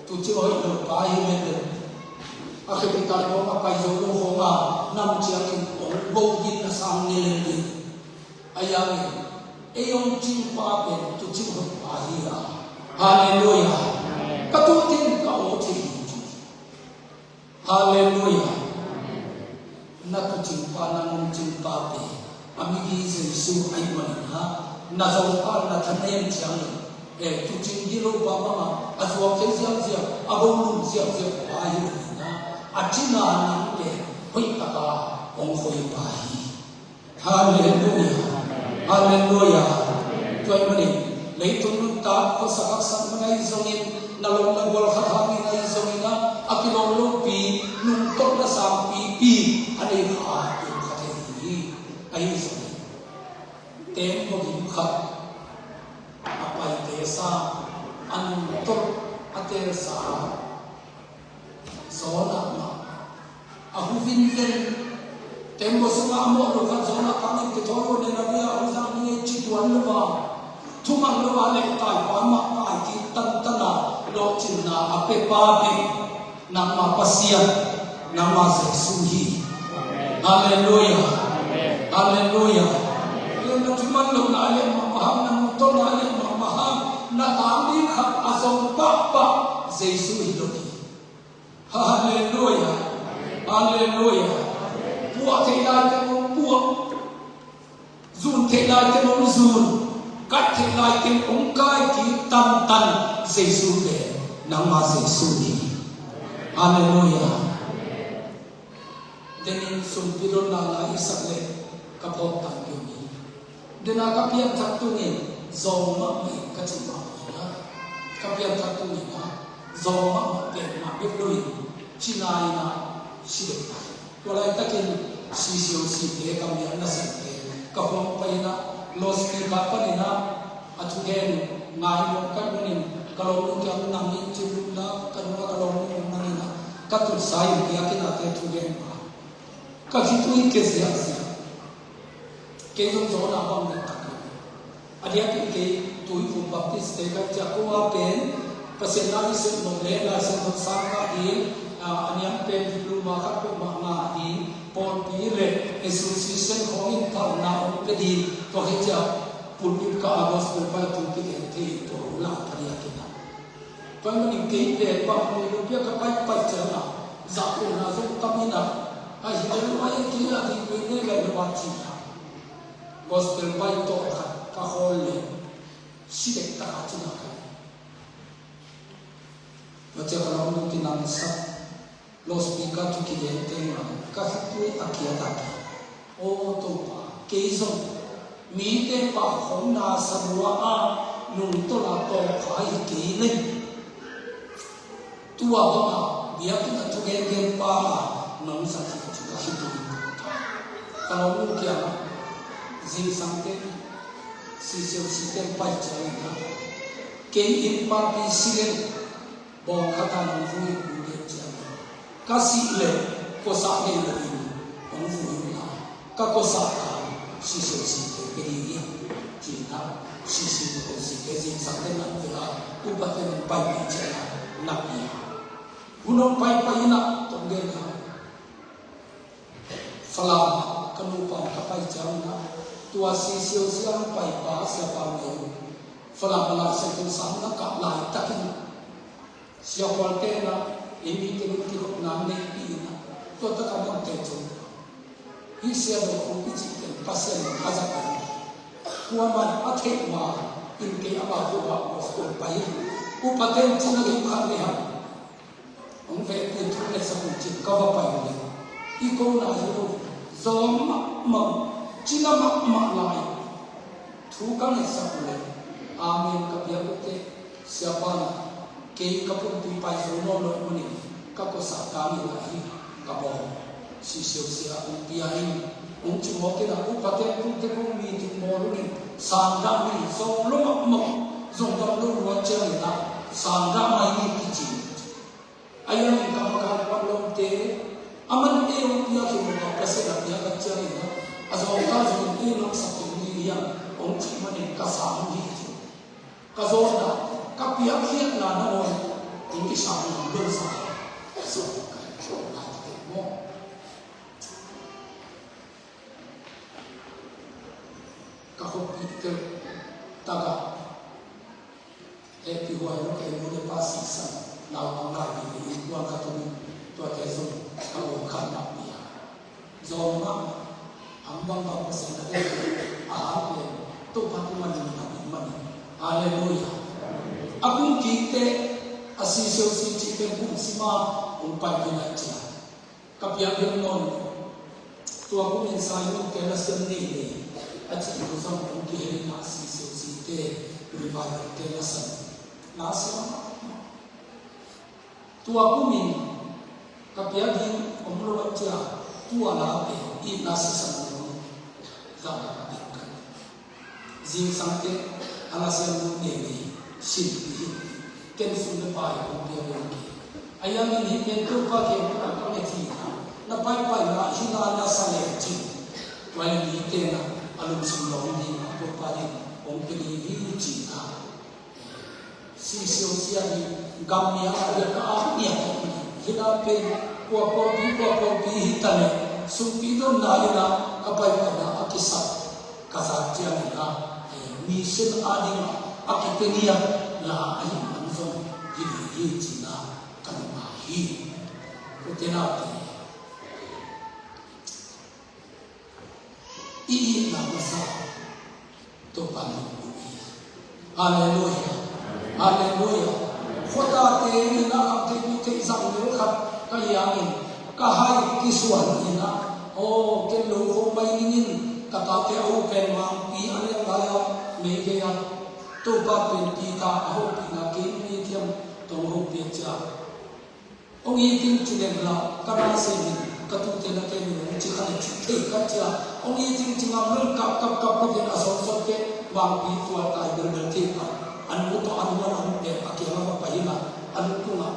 Tuucing a hoih lo pa hi mete. A capital khawng a pai zo lo khawng a nam ciangin hong go ding na sang ngeleng ding. A yang in ei hong cingpa pen tuucing hoih pa hi a. Halleluiah. Ka tuucing ka aw thei hi. Halleluiah. Na tuucingpa, na nungcingpa pen a migi Jesu ahih manin a, na zongpa na thanem ciangin, eh, tuucing gilo pa bangah a zuak thei ziahziah, a go lum ziahziah pa ahih manin a, a cina nang pen hoih taka hong khoipa hi. Halleluiah. Halleluiah. Tua ahih manin leitung nuntak khuasak haksak na ngaih zongin, na lawm na gual khat hangin ahi zongin a, a kilawm lopi nungtolhna sangpipi a nei kha a, tung kha thei hi. Ahi zongin tembaw ding khat a paite sang a nungtolh a telsa Jonah mah a hu vinven. Tembaw sungah a mawh lo khat Jonah kang in kithawi uh, Nineveh a hong zang ding ei ci tuan lo a, thuman lo a leh taipa mah kai kik tantan a, lawhcinna a pepa pen nangma Pasian, nangma Jesu hi. Halleluiah. Halleluiah. Na thuman lohna a lian mahmah hang, na nungtolhna a lian mahmah hang, na tang ding khat a zong pahpah Jesu hi lo hi. Halleluiah. Halleluiah. Puah theih lai teng hong puah. Zun theih lai teng hong zun. Kai theih lai teng hong kai kik tantan Jesu pen nangma Jesu hi. Halleluiah. Denin sumpi dotna lai i sak leh ka phawk tampi om hi. Dena ka pianthak tungin zawng mahmah in ka cih mahmah hi a, ka pianthak tungin a zawng mahmah pen mah bek lo in cina in a si deuh lai. Tua laitakin C C O C te ka mial nasemte ka huang pai in a loudspeaker panin a a thugen ngai nuam ka hih manin ka lawmnu kiang nang in cih lut la ka nung a ka lawmnu nang in a ka tutsa in biakinn ah te thugen ma ka khitui ke ziahziah. Kei zong Jonah bang le tak lo. A diakin kei Tuiphum Baptist te ka ciah ko a pen Pasian na i sep nop le Lai Siangtho sang ka hi. A niam pen diploma khat peuhmah ngah hi. Pawlpi le association khawng in phalna hong pia ding tua hi ciah pulpit ka a gospel pai tung ti kei thei tua hong lau ka diakin a. Tua ahih manin kei pen bang hong nei lo pia ka paihpaih ciangin a, zahtakna zong tam in a, ahi leh lo a, kei a ding pen nei lai lo a ci a. Gospel pai tawh khat ka khawl leh si dektak a cina ka hi. Tua ciang ka lawmnu kinangsak. Loudspeaker thu kigen teng mah ka khitui a kiat a ki. Aw Topa, kei zong Mite pau khawng na sa lua a, nungtolh a tawpkhai hi kei leng, tua banga biakinn a thugengen pa a nong zat hi ci ka hi tung. Ka lawmnu kiangah zingsangte, C C O C te pai ciangin ah, kei inn papi si leng bawngkhat ah nong vui in, bul dek ciangin, ka sih leh kosah nei loin hong vui un la, ka kosah ta, C C O C te pe ding hi, ci-in ah, C C O C te zingsangte na pia a, upate nong paipih ciangin ah na pia. Hun hong paipai in ah, tawm gen kha. Falam ka nupa ka pai ciangin ah, tua C C O C a paipa siapa ngei, Falam a Lai Siangtho sang na kah laitakin ah, siavualte in ah, ei mite in kikhopna neihpih in ah, tua takah nong teh cun, hih Sia Dawng Khawng i cih teng Pasian in a zat in, kuamah in a theih ma in kei amah tua ah a pai hi. Upate in cih na gei khat le hang hong vehpih thu le sa kul cin ka va pai uh le, i ko lai hi lo, zawm mahmah, cina mahmah lai. Thu ka ngetsak uh le, amen ka piak uh teh, siapa in ah, kei ka pumpi pai zo nawn lo ahih manin ka kosah ta ni lai hi, ka bawl. C C O C a hong pia in, hong ci mawk in ah, upate in tung teh kong meeting bawl un in, sang dah ni, zawm lo mahmah, zong dam lo luat ciangin ah, sang dah mai ni kici. A hiangin ka makai pang lawmte, a man ei hong piak hi lo a, Pasian a piak a ciangin ah, a zawngkal zongin ei lawngsak kei ni hiam, hong cih manin ka sang hi ci. Ka zawnna, ka piakkhiatna nangawn hong kisang in hong donsak a, zawngkal hong ngai kei maw? Ka khuapihte tagah hehpih huai lo, kei nu le pa sihsan, naupang lai ding in innkuan ka tun, tuate zong ka lawm khat mah pi a. Zawng mah, a bangbang Pasian a deih a hang pen Topa thu man in a bik man in. Halleluiah. A kum kik teh a C C O C cih pen kum sim a hong pai ding a ci a. Ka piak ding nawn lo. Tua kumin Simon te na siam nei nei a cih uh zong hong kihel in ah, C C O C te, revival te na siam, na siam. Tua kumin ka piak ding om lo a ci a, tua la pen itna sisan lo zah a ka piak kan. Zingsang teh a lasiam nu nene sinpih hi. Ken sum le pai kong pia ding hi. A hiangin hih pen Topa kiang pan a ka nget hi. Na paipaina hih na na sa le cin, tua in mite na a lungsim lawng ding a Topa in hong pia ding hi, ci-in ah. C C O C a hi, gam nia a hi, ka ap nia a hi. Hih na pen kuakuapi kuakuapi hi ta leh, sumpi donna in ah ka paipaina a kisak ka zak ciangin ah, eh, mission a dingah a kipia ngiat la ahih man zong hi ding hi, ci-in ah ka nung hi. Ute naute, i itna masa Topa in hong pia hi. Halleluiah. Halleluiah. Khuatate in ah, a khamtheih theih zang lel khat ka hi hangin, ka hai kisuan in ah, aw, ken lo kho mai ning in, ka tate a u pen Mangpi a lian lai-a, Meitei a, Topa pen Peter a hopihna kei ni thiam tawh hong hopih a ci a. Hong it in ci leng la, ka na sem in, ka tute na kem in hong ci kha leh ci thei kha ci a. Hong it in ci ngam lo in kap kap kap kap in a sawt sawt teh, Mangpi tua tai bel bel thei kha. A nu tawh a nu a na hong pek a kiang a va pai in ah, a nu tungah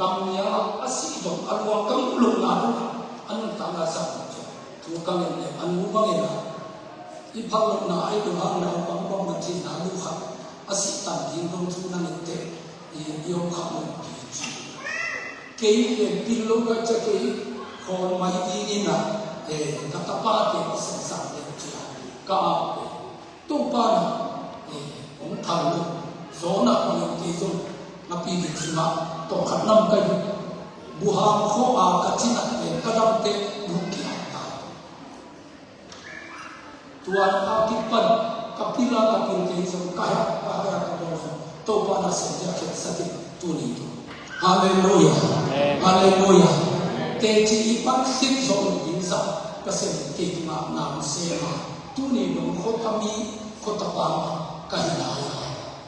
gam nia a sih dong a luang ka muh lohna tungah a nuntakna zang dong ci a. Thu ka ngen leh a nu bangin ah, i phal lohna a i dong hang naupang bang na cihna lu khat a sih tan ding dong thu na ngen teh, i, i om kha lo pi ci. Kei pen pil lo ka ci a, kei khawl mai dingin ah, eh, ka tapate ka sensang deuh ci a, ka ap pen Topa in ah, eh, hong thang lo, zawn ah ka lawmte zong na pi ding sungah tawh khat nam ka hi. Buhang khua a ka cinat pen ka damte buh kihau ta. Tua a kipan ka pil a, ka pilte zong ka heh, ka heh, ka bawl zong Topa in a siamte a khiatsak in tuni tua. Halleluiah. Amen. Halleluiah. Teci i pan khit zawh loh ding zah Pasian in kei tungah na hong sem a, Tuni dong khua a mi khua tapa mah ka hi lai a,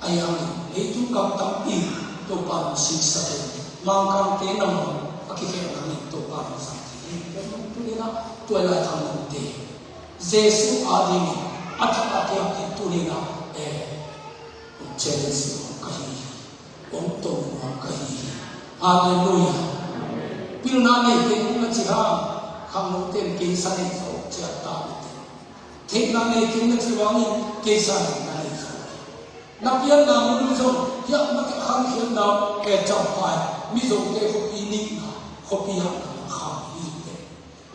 a hiangin leitung gam tampi Topa nong singsak in, Mangkangte nangawn a kikhel nangin Topa nong zang thei hi. Tuni-in ah tua lai khangnote Jesu adingin a thak a thiangte tuni-in ah, eh, challenge nuam ka hi hi. Hong tong nuam ka hi hi. Halleluiah. Pilna nei keng na ci hang, khangnote in kei sa nei zo ciat ta uh teh. Theihna nei keng na ci hangin kei sa nei na nei zo. Na pianna mun zong hiah na kikhankhiatna, eh, Champhai Mizote khuapi nikna, khuapi ah na khang hi teh.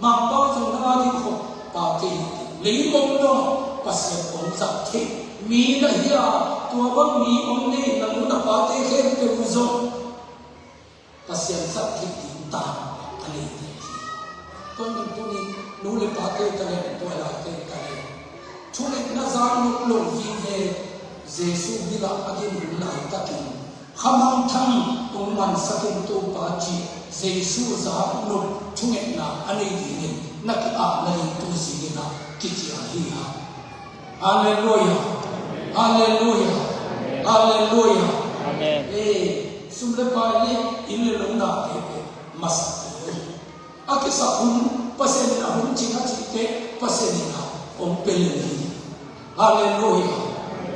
Mangpa zong na ading khop pate hi teh. Leimong dong Pasian hong zat theih mi na hi a, tua bang mi hong nei na nu na pate khempeuh zong Pasian zat theih ding tang a neite hi. Tua ahih manin tuni nu le pate ta leh, tua laite ta leh, thungetna zak nop lo vive, Jesu bilah a gim hun laitakin, khamangthang hong mansak in Topa cih Jesu zak nop thungetna a nei dingin na ki-apna ding tu zingin ah kician hi hang. Halleluiah. Halleluiah. Halleluiah. Amen. Eh, sum le pai le inn le lo nate pen masa te. A kisap hun Pasian in a hun cing a cihte Pasian in a hong pia lel hi. Halleluiah.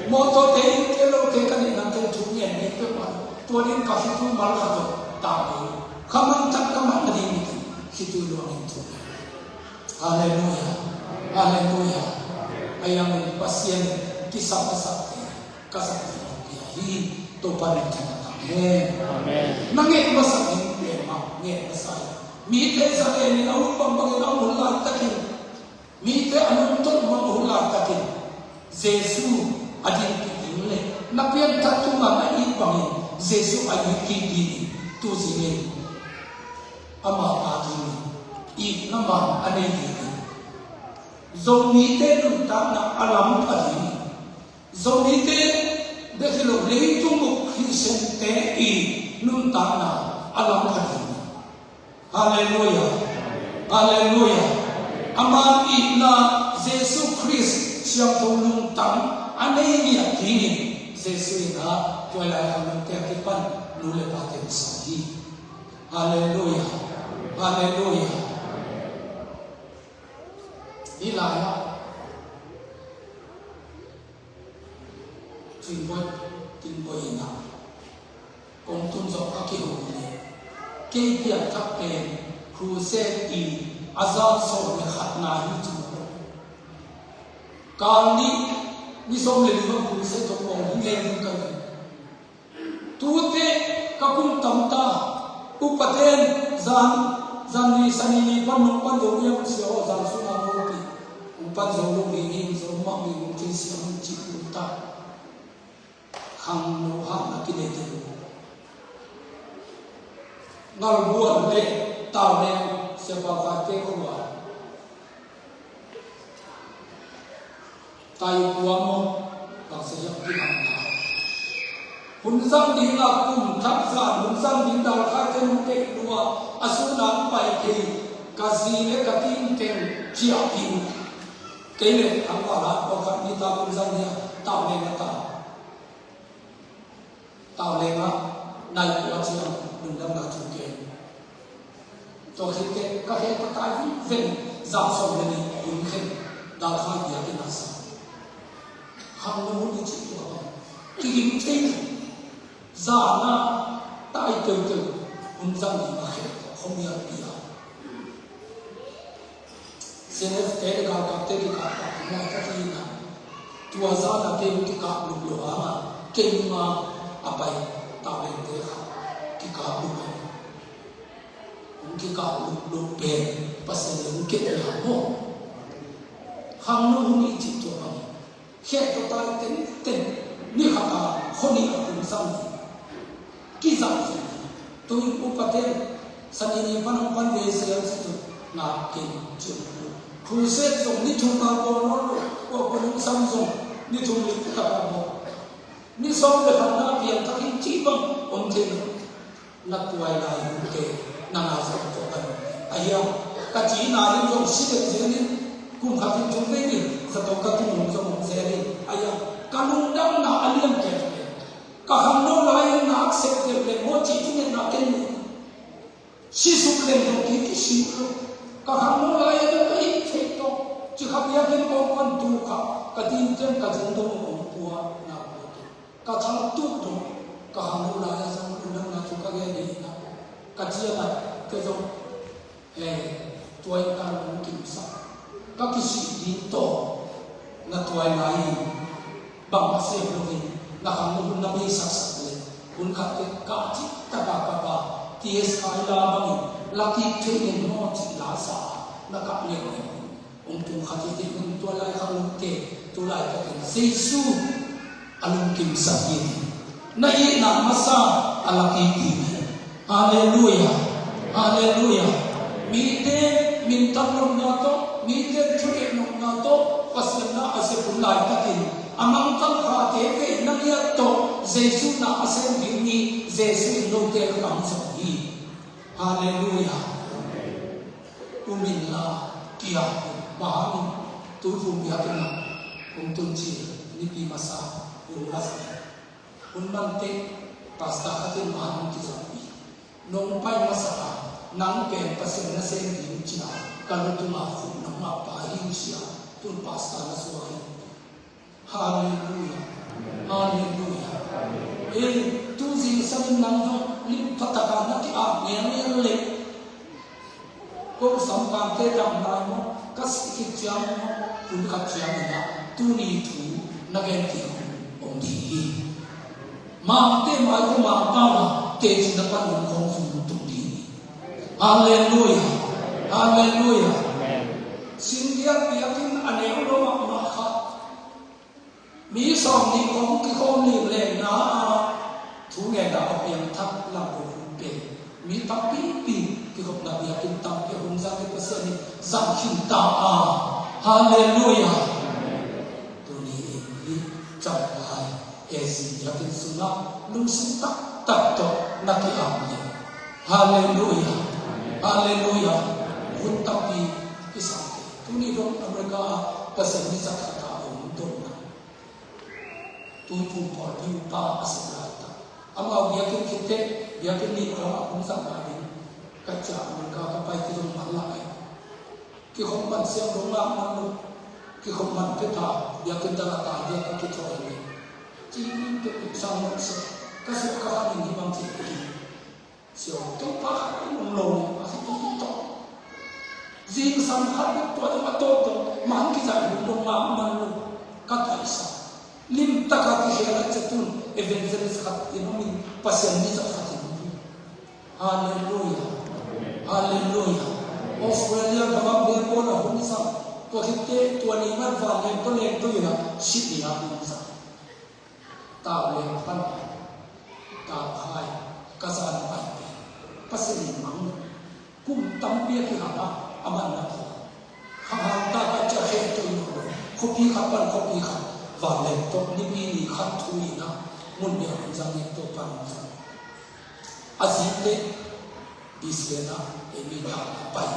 Mawtawte, innte, lote, ka neih nate thu ngen ngen peuhmah, tua ding ka khitui mal khat tawh tang hi. Khamangthang ka man nading khitui luangin thu ngen. Halleluiah. Halleluiah. Ahi hangin Pasian kisam a sapte ka zat ding hong pia hi. Topa minthanna tang hen. Amen. Na nget masa ding pen mah nget masa hi. Mite za lenin a hun bangbangin a hun laitakin, mite a nungtolh mah a hun laitakin Jesu a dinpih ding le na pianthak tungah na it bangin Jesu a it kik dingin tu zingin ama adingin itna man a nei dingin, Zomite nuntakna a lam pha dingin, Zomite bek hi lo, leitung bup Khristiante i nuntakna a lam pha dingin. Halleluiah. Halleluiah. Ama itna, Jesu Khrist siangtho lungtang a nei ngiat dingin Jesu in a tua lai khangnote a kipan nu le pate hong sam hi. Halleluiah. Halleluiah. Hih lai-ah Cingbuai, Cingbuai in ah kong tun zawh a kihong leh, kei piangthak pen crusade i a zan sawm le khatna hi ci maw. Kal nih ni sawm le li bang crusade tawh kong hi ngei ding ka hi. Tute ka kum tam ta, upaten zan, zan ni, Sani ni pan nong pan zo hiam, sia aw, zan sung a nong pi, nong pan zo lo hi, hi zo mah hi, nong thei siam cih tum ta. Khangno hahna kinei te lo. Ngalbuan le Tauneng, Sia Pau Kaite khua. Taikua maw, bangsa hiam kihamna. Hun zang ding a kum thak zan, hun zang ding dalkhai te nong tek lua, a sun a pai thei, ka zi le ka ting teng ciah ding. Kei le ang vala pawlkhat ni ta hun zang ding a, Tauneng a ta. Tauneng ah nai kua ciang lungdamna thu gen. Tua khit teh ka khe ka tai vingveng, zan sawm le nih hun khen, dalkhai biakinn a sa. Khangno hun i cih tua bang kiging thei lo. Zan a tai teuteu hun zang ding a khe tawh khuamialpi a. C N F te le galkapte kikah pah hi mai ka hi na. Tua zan a kei hong kikah lup lo hang a, kei nunga a pai Taunengte kha kikah lup a. Hong kikah lup lo pen Pasian in hong kep na maw. Khangno hun i cih tua bang. Khe tawh tai tenten, ni khat a khua nih a kum zang hi. Kizang hi. Tuin upaten, Sani ni pan hong pan ve siam si tu, ngak kei ciang pu. Crusade zong ni thum a bawl nawn lo, kua kua nong sam zong ni thum li kua kua bawl. Ni sawm le khatna piangthak in cih bang om thei lo. Na tuai lai hunte, na na zong tawh kan. A hiang, ka cihna in zong si deuh zel in, kum khat in thum vei in, zato ka Ka din tiang ka zing dong a hong pua na pua kei. Ka thal tuk dong ka hang lo lai a zong lungdamna thu ka gen hi na. Ka ciang a te zong eh, tuai ka lungkimsak. Ka kisih ding tawh na tuai ngai in bang a sem lo in na khang lo hun na beisaksak le hun khat te ka cih taka ka pa T S Khai la bangin la kik thei in maw cih la sa na kap leng leng. Hong tung khat hi ding hun tua lai kha lungte tu laitakin Jesu a lungkimsak hi ding. Na itna masa a lak hi ding hi. Halleluia. Halleluia. Mite minthang nopna tawh, mite thuneih nopna tawh Pasian na a sep hun laitakin a mangkang khate veina ngiat tawh Jesu na a sem ding hi. Jesu in note a kamsak hi. Halleluia. Umin la kia mahamin tuiphum biakinn ah hong tun cil nipi masa hun masa hun mante pastor khatin mahamin kizoppi nong pai masa a nang pen Pasian na sem ding cia ka lutunga khum nong ngah pa hing sia tun pastor na suak in. Halleluia. Halleluia. Ei, tu zingsangin nang zong lim phataka na ki-ap ngelngel leh ko sampangte dam lai maw, ka sih khit ciang maw, hun khat ciangin ah tuni thu na gen kik hong ding hi. Mangte mai ko mangpa ma teci na pan hong khong zung tung ding hi. Halleluia. Halleluia. Singgiat biakinn a neu lo mahmah kha mi sawm nih kong kikhawm ning lehna a thu ngen a piangthak lam ko hun pen mi tampipi kikhopna biakinn tampi a hun zang i Pasian in zang khin ta a. Halleluia. Tuni in hi Champhai A Z biakinn sungah lungsim taktak tawh na ki-am hi. Halleluia. Halleluia. Hun tampi kisam te. Tuni dong America ah Pasian mi zat khat a om dong na. Tuiphum pawlpi upa a si lai ta. Amau biakinn khit teh biakinn nih kawm a hong zat lai ding. Ka ciah America ka pai ti dong man lai. Kikhop man siang dong ngah man lo. Kikhop man pia ta biakinn dang a tai biak ka kithawi hi. Ci min pia pik sang mawk seh. Ka suak ka khan in hi bang ci pik hi. Siau Topa khat in hong lo a si tung tawh. Zingsang khat bek tua dong a tawh tawh man kizai hong dong ngah man lo. Ka taisa. Lim taka kikhel a ciatun evangelist khat in hong in Pasian mi zat khat in hong in. Halleluia. Halleluia. Australia gam ah Melbourne a hun zang. Tua khit teh tua ni ngat van leng tua leng tua in a Sydney a hun zang. Tau leng pan tau khai ka zan pai pen Pasian in mang kum tampi a kihal a a man na pua. Khanghanta ka cia khe tui lo lo khuapi khat pan khuapi khat van leng tawh nipi ni khat thu in a mun dia hun zang in tawh pan hun zang. A zite Brisbane ah ei mi ta ka pai.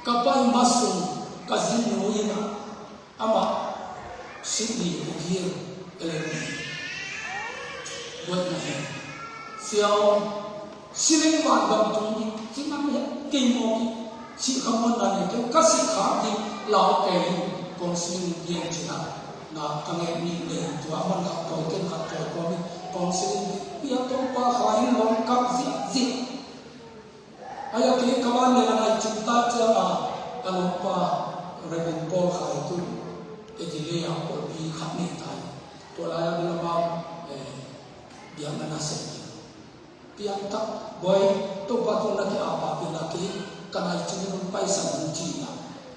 Ka pai ma sung ka zin nu in a amah Sydney a gir a lem hi. Buaina hi. Siau siling van gam tung hi. Cinam hi kei mawk hi. Sih kha muanna nei kei ka sih khak ding lau kei hi. Kong siling pian cina na ka nget nih nei tua man khat tawi ken khat tawi kawm hi. Kong siling pia tong pa kha hi lawm kap zikzik. Aia kei ka van le a nai cing ta ciang a ka lawmpa Reverend Paul Khai tu Adelaide a pawlpi khat nei ta hi. Tua lai a bilamau biakna na sem hi. Piangthak boi Topa tu na ki-ap a pina kei ka nai cing in hong paisan hong ci na.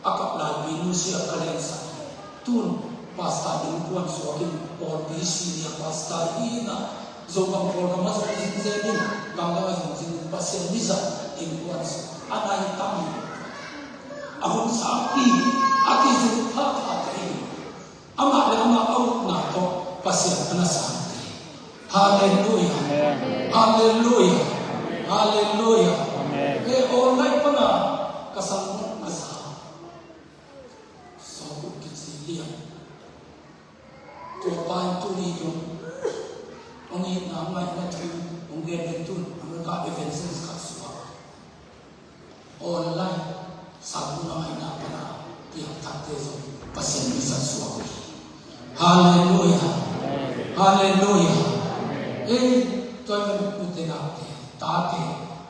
A kap lai pi nusia ka lensak hi. Tun pastor innkuan suak in pawlpi senior pastor hi na. Zogam Kawlgam a zong zin zen in gamdang a zong zin in Pasian mi zat innkuan suak a nai tam hi. A hun sangpi a kizut phapha kei hi. Amah le amah a upna tawh Pasian a na sangpi. Halleluia. Amen. Halleluia. Halleluia. Amen. He online pana ka sang a sa. Sawkut kici lian. Tua pa in tuni dong hong itna ngaihna thu hong gen ding tun America evangelist khat suak. Online sangkutna ngaihna pana piangthakte zong Pasian mi zat suak uh hi. Halleluia. Halleluia. Ei, tua hi manin ute naute, tate,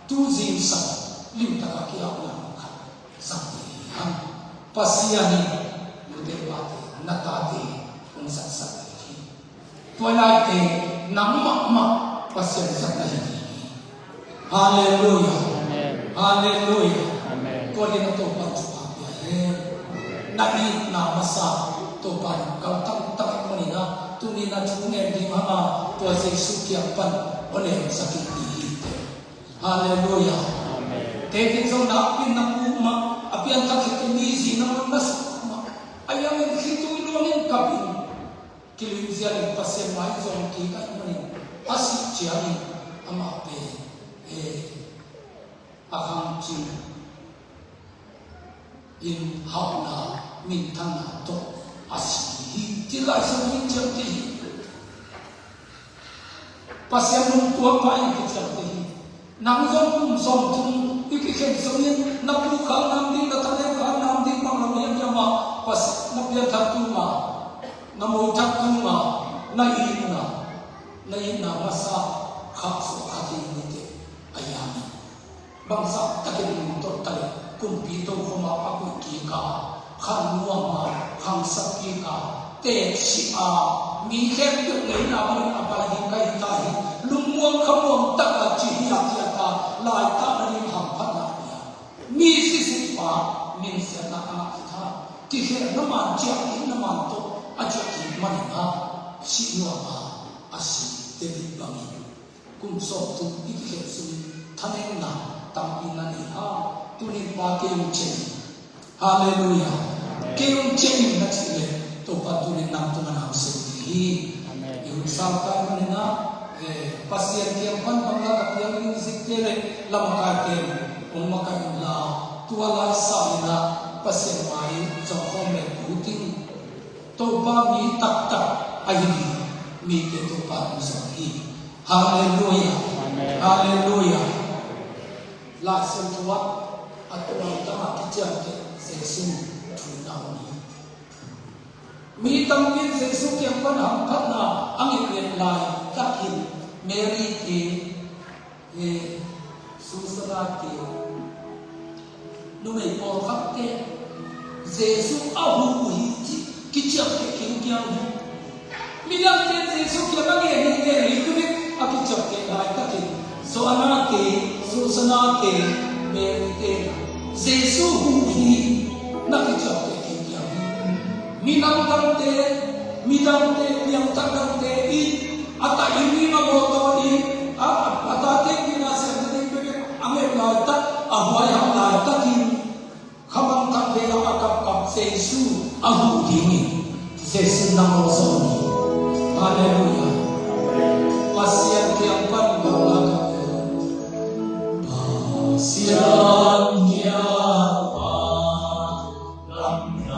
tu zingsang limtakin kiapna khat zang ding hi hang. Pasian in nute pate, na tate hong zatsak ding hi. Tua hi a, nang mahmah Pasian zat na hi ding hi. Halleluia. Amen. Halleluia. Amen. Tua hi a, Topa'n thupha pia hen. Na itna masa Topa'n kaltang tak manin a, tuni-in a thu ngen ding hang a, tua Jesu kiang pan hong lemsak ding hi teh. Halleluia. Amen. Tekhin zong nakpi-in na puk mah, a pianthak khit in mi zi nangawn na suk mah, a iang in khitui luangin kap in, kilim zial in Pasian mai zong kik ahih manin, a sih ciangin amah pen, eh, a khangcing in hauhna, minthanna tawh a si hi, ci-in Lai Siangtho in ciamteh hi. Pasian nungtuak pa in kiciamteh hi. Nang zong kum sawmthum i kikhen sungin na pu khak nam ding, na thanem khak nam ding bang lo hiam, hiam a, Pasian na pianthak tung a, na mothak tung a, na itna, na itna masa khaksuah kha ding hi teh, a iang in. Bangzah takin lungtot ta leh, kumpi tokhom ah a kuih kik a, khan nuam a, khangsak kik a, teksi a, mi khempeuh ngeina bangin a pai ding ka hi ta hi, lungmuang khamuang tak a ci hiathiat a, laitak nading hamphatna a pia. Mi sisukpa, minsiatna a ngah khit a, kikhelna man, ciahkikna man tawh a ciah kik manin a, sih nuam a, a si David bangin. Kum sawmthum i kikhen sungin thanemna tampi na nei hang. Tuni-in Pa, kei hong ciah in. Halleluia. Kei hong ciah in na cih leh, Topa tuni-in nang tungah na hong sem ding hi. Amen. I hun sangkai manin a, eh, Pasian kiang pan bang la ka piang, music te leh lamakaite hong makaih unla, tua lai sangin a Pasian mai zong khawm leh pu ting. Topa mi taktak a hi ding mite Topa in zong hi. Halleluia. Amen. Halleluia. Lai Siangtho ah a tuamtuam a kiciamteh Jesu thu na om hi. Mi tampi in Jesu kiang pan hamphatna a nget laitak in Mary te, eh, Susanna te, numei pawlkhatte Jesu a huh uh hi cih kiciamteh khinkhian hi. Midangte Jesu kiang a ngen hi, ngen hi, tu bek a kiciamteh laitakin Joanna te, Susanna te, Mary te Jesu huh hi na kiciamteh khinkhian hi. Midang dangte, midangte, piangthak dangte in a ta in, a mawtaw in, a, a, a tate in a sem nading bek a nget laitak, a huaiham laitakin khamangthang vei lam a kapkap Jesu a huh dingin Jesu na mawh zaw ni. Halleluia. Pasian kiang pan bang la ka Pasian kiang pan lamna.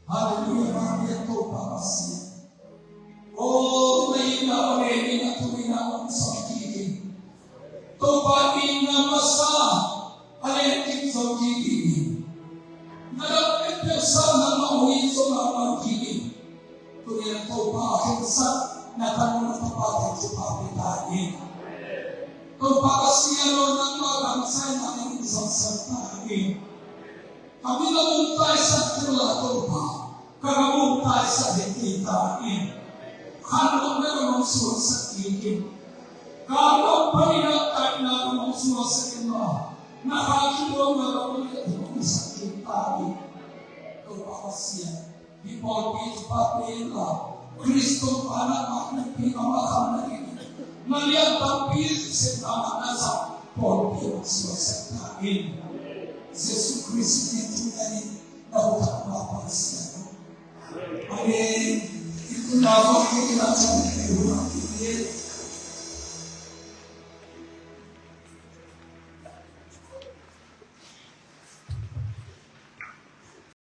Halleluiah, mangngilh Topa Pasian. O, na itna bangin na thu itna hong sawt kik in. Topa itna masa a len kik zo kik in. Na dam pen peuhsakna mah uh hi zong a man kik in. Tuni-in Topa a khensat na tanu na tapate thupha pia ta in. Topa Pasian aw, nangmah gam sa in, nangmah in zongsak ta in. Ka min a mungtaisak kei la Topa, ka gam mungtaisak kei ta in. Khanlawhna gam hong suaksak kik in. Ka gam panin a taina gam hong suaksak in la, na kha kidawmna gam hong suaksak kik ta in. Topa Pasian, hih pawlpi thupha pia in la, Khrist Topa nangmah hong pi, nangmah khamna ding, na lian tampi sepna mah na zang pawlpi hong suaksak ta in. Jesu Khrist min thang in, na hong thang ma Pasian. Amen. I tun na hong pi na thang in,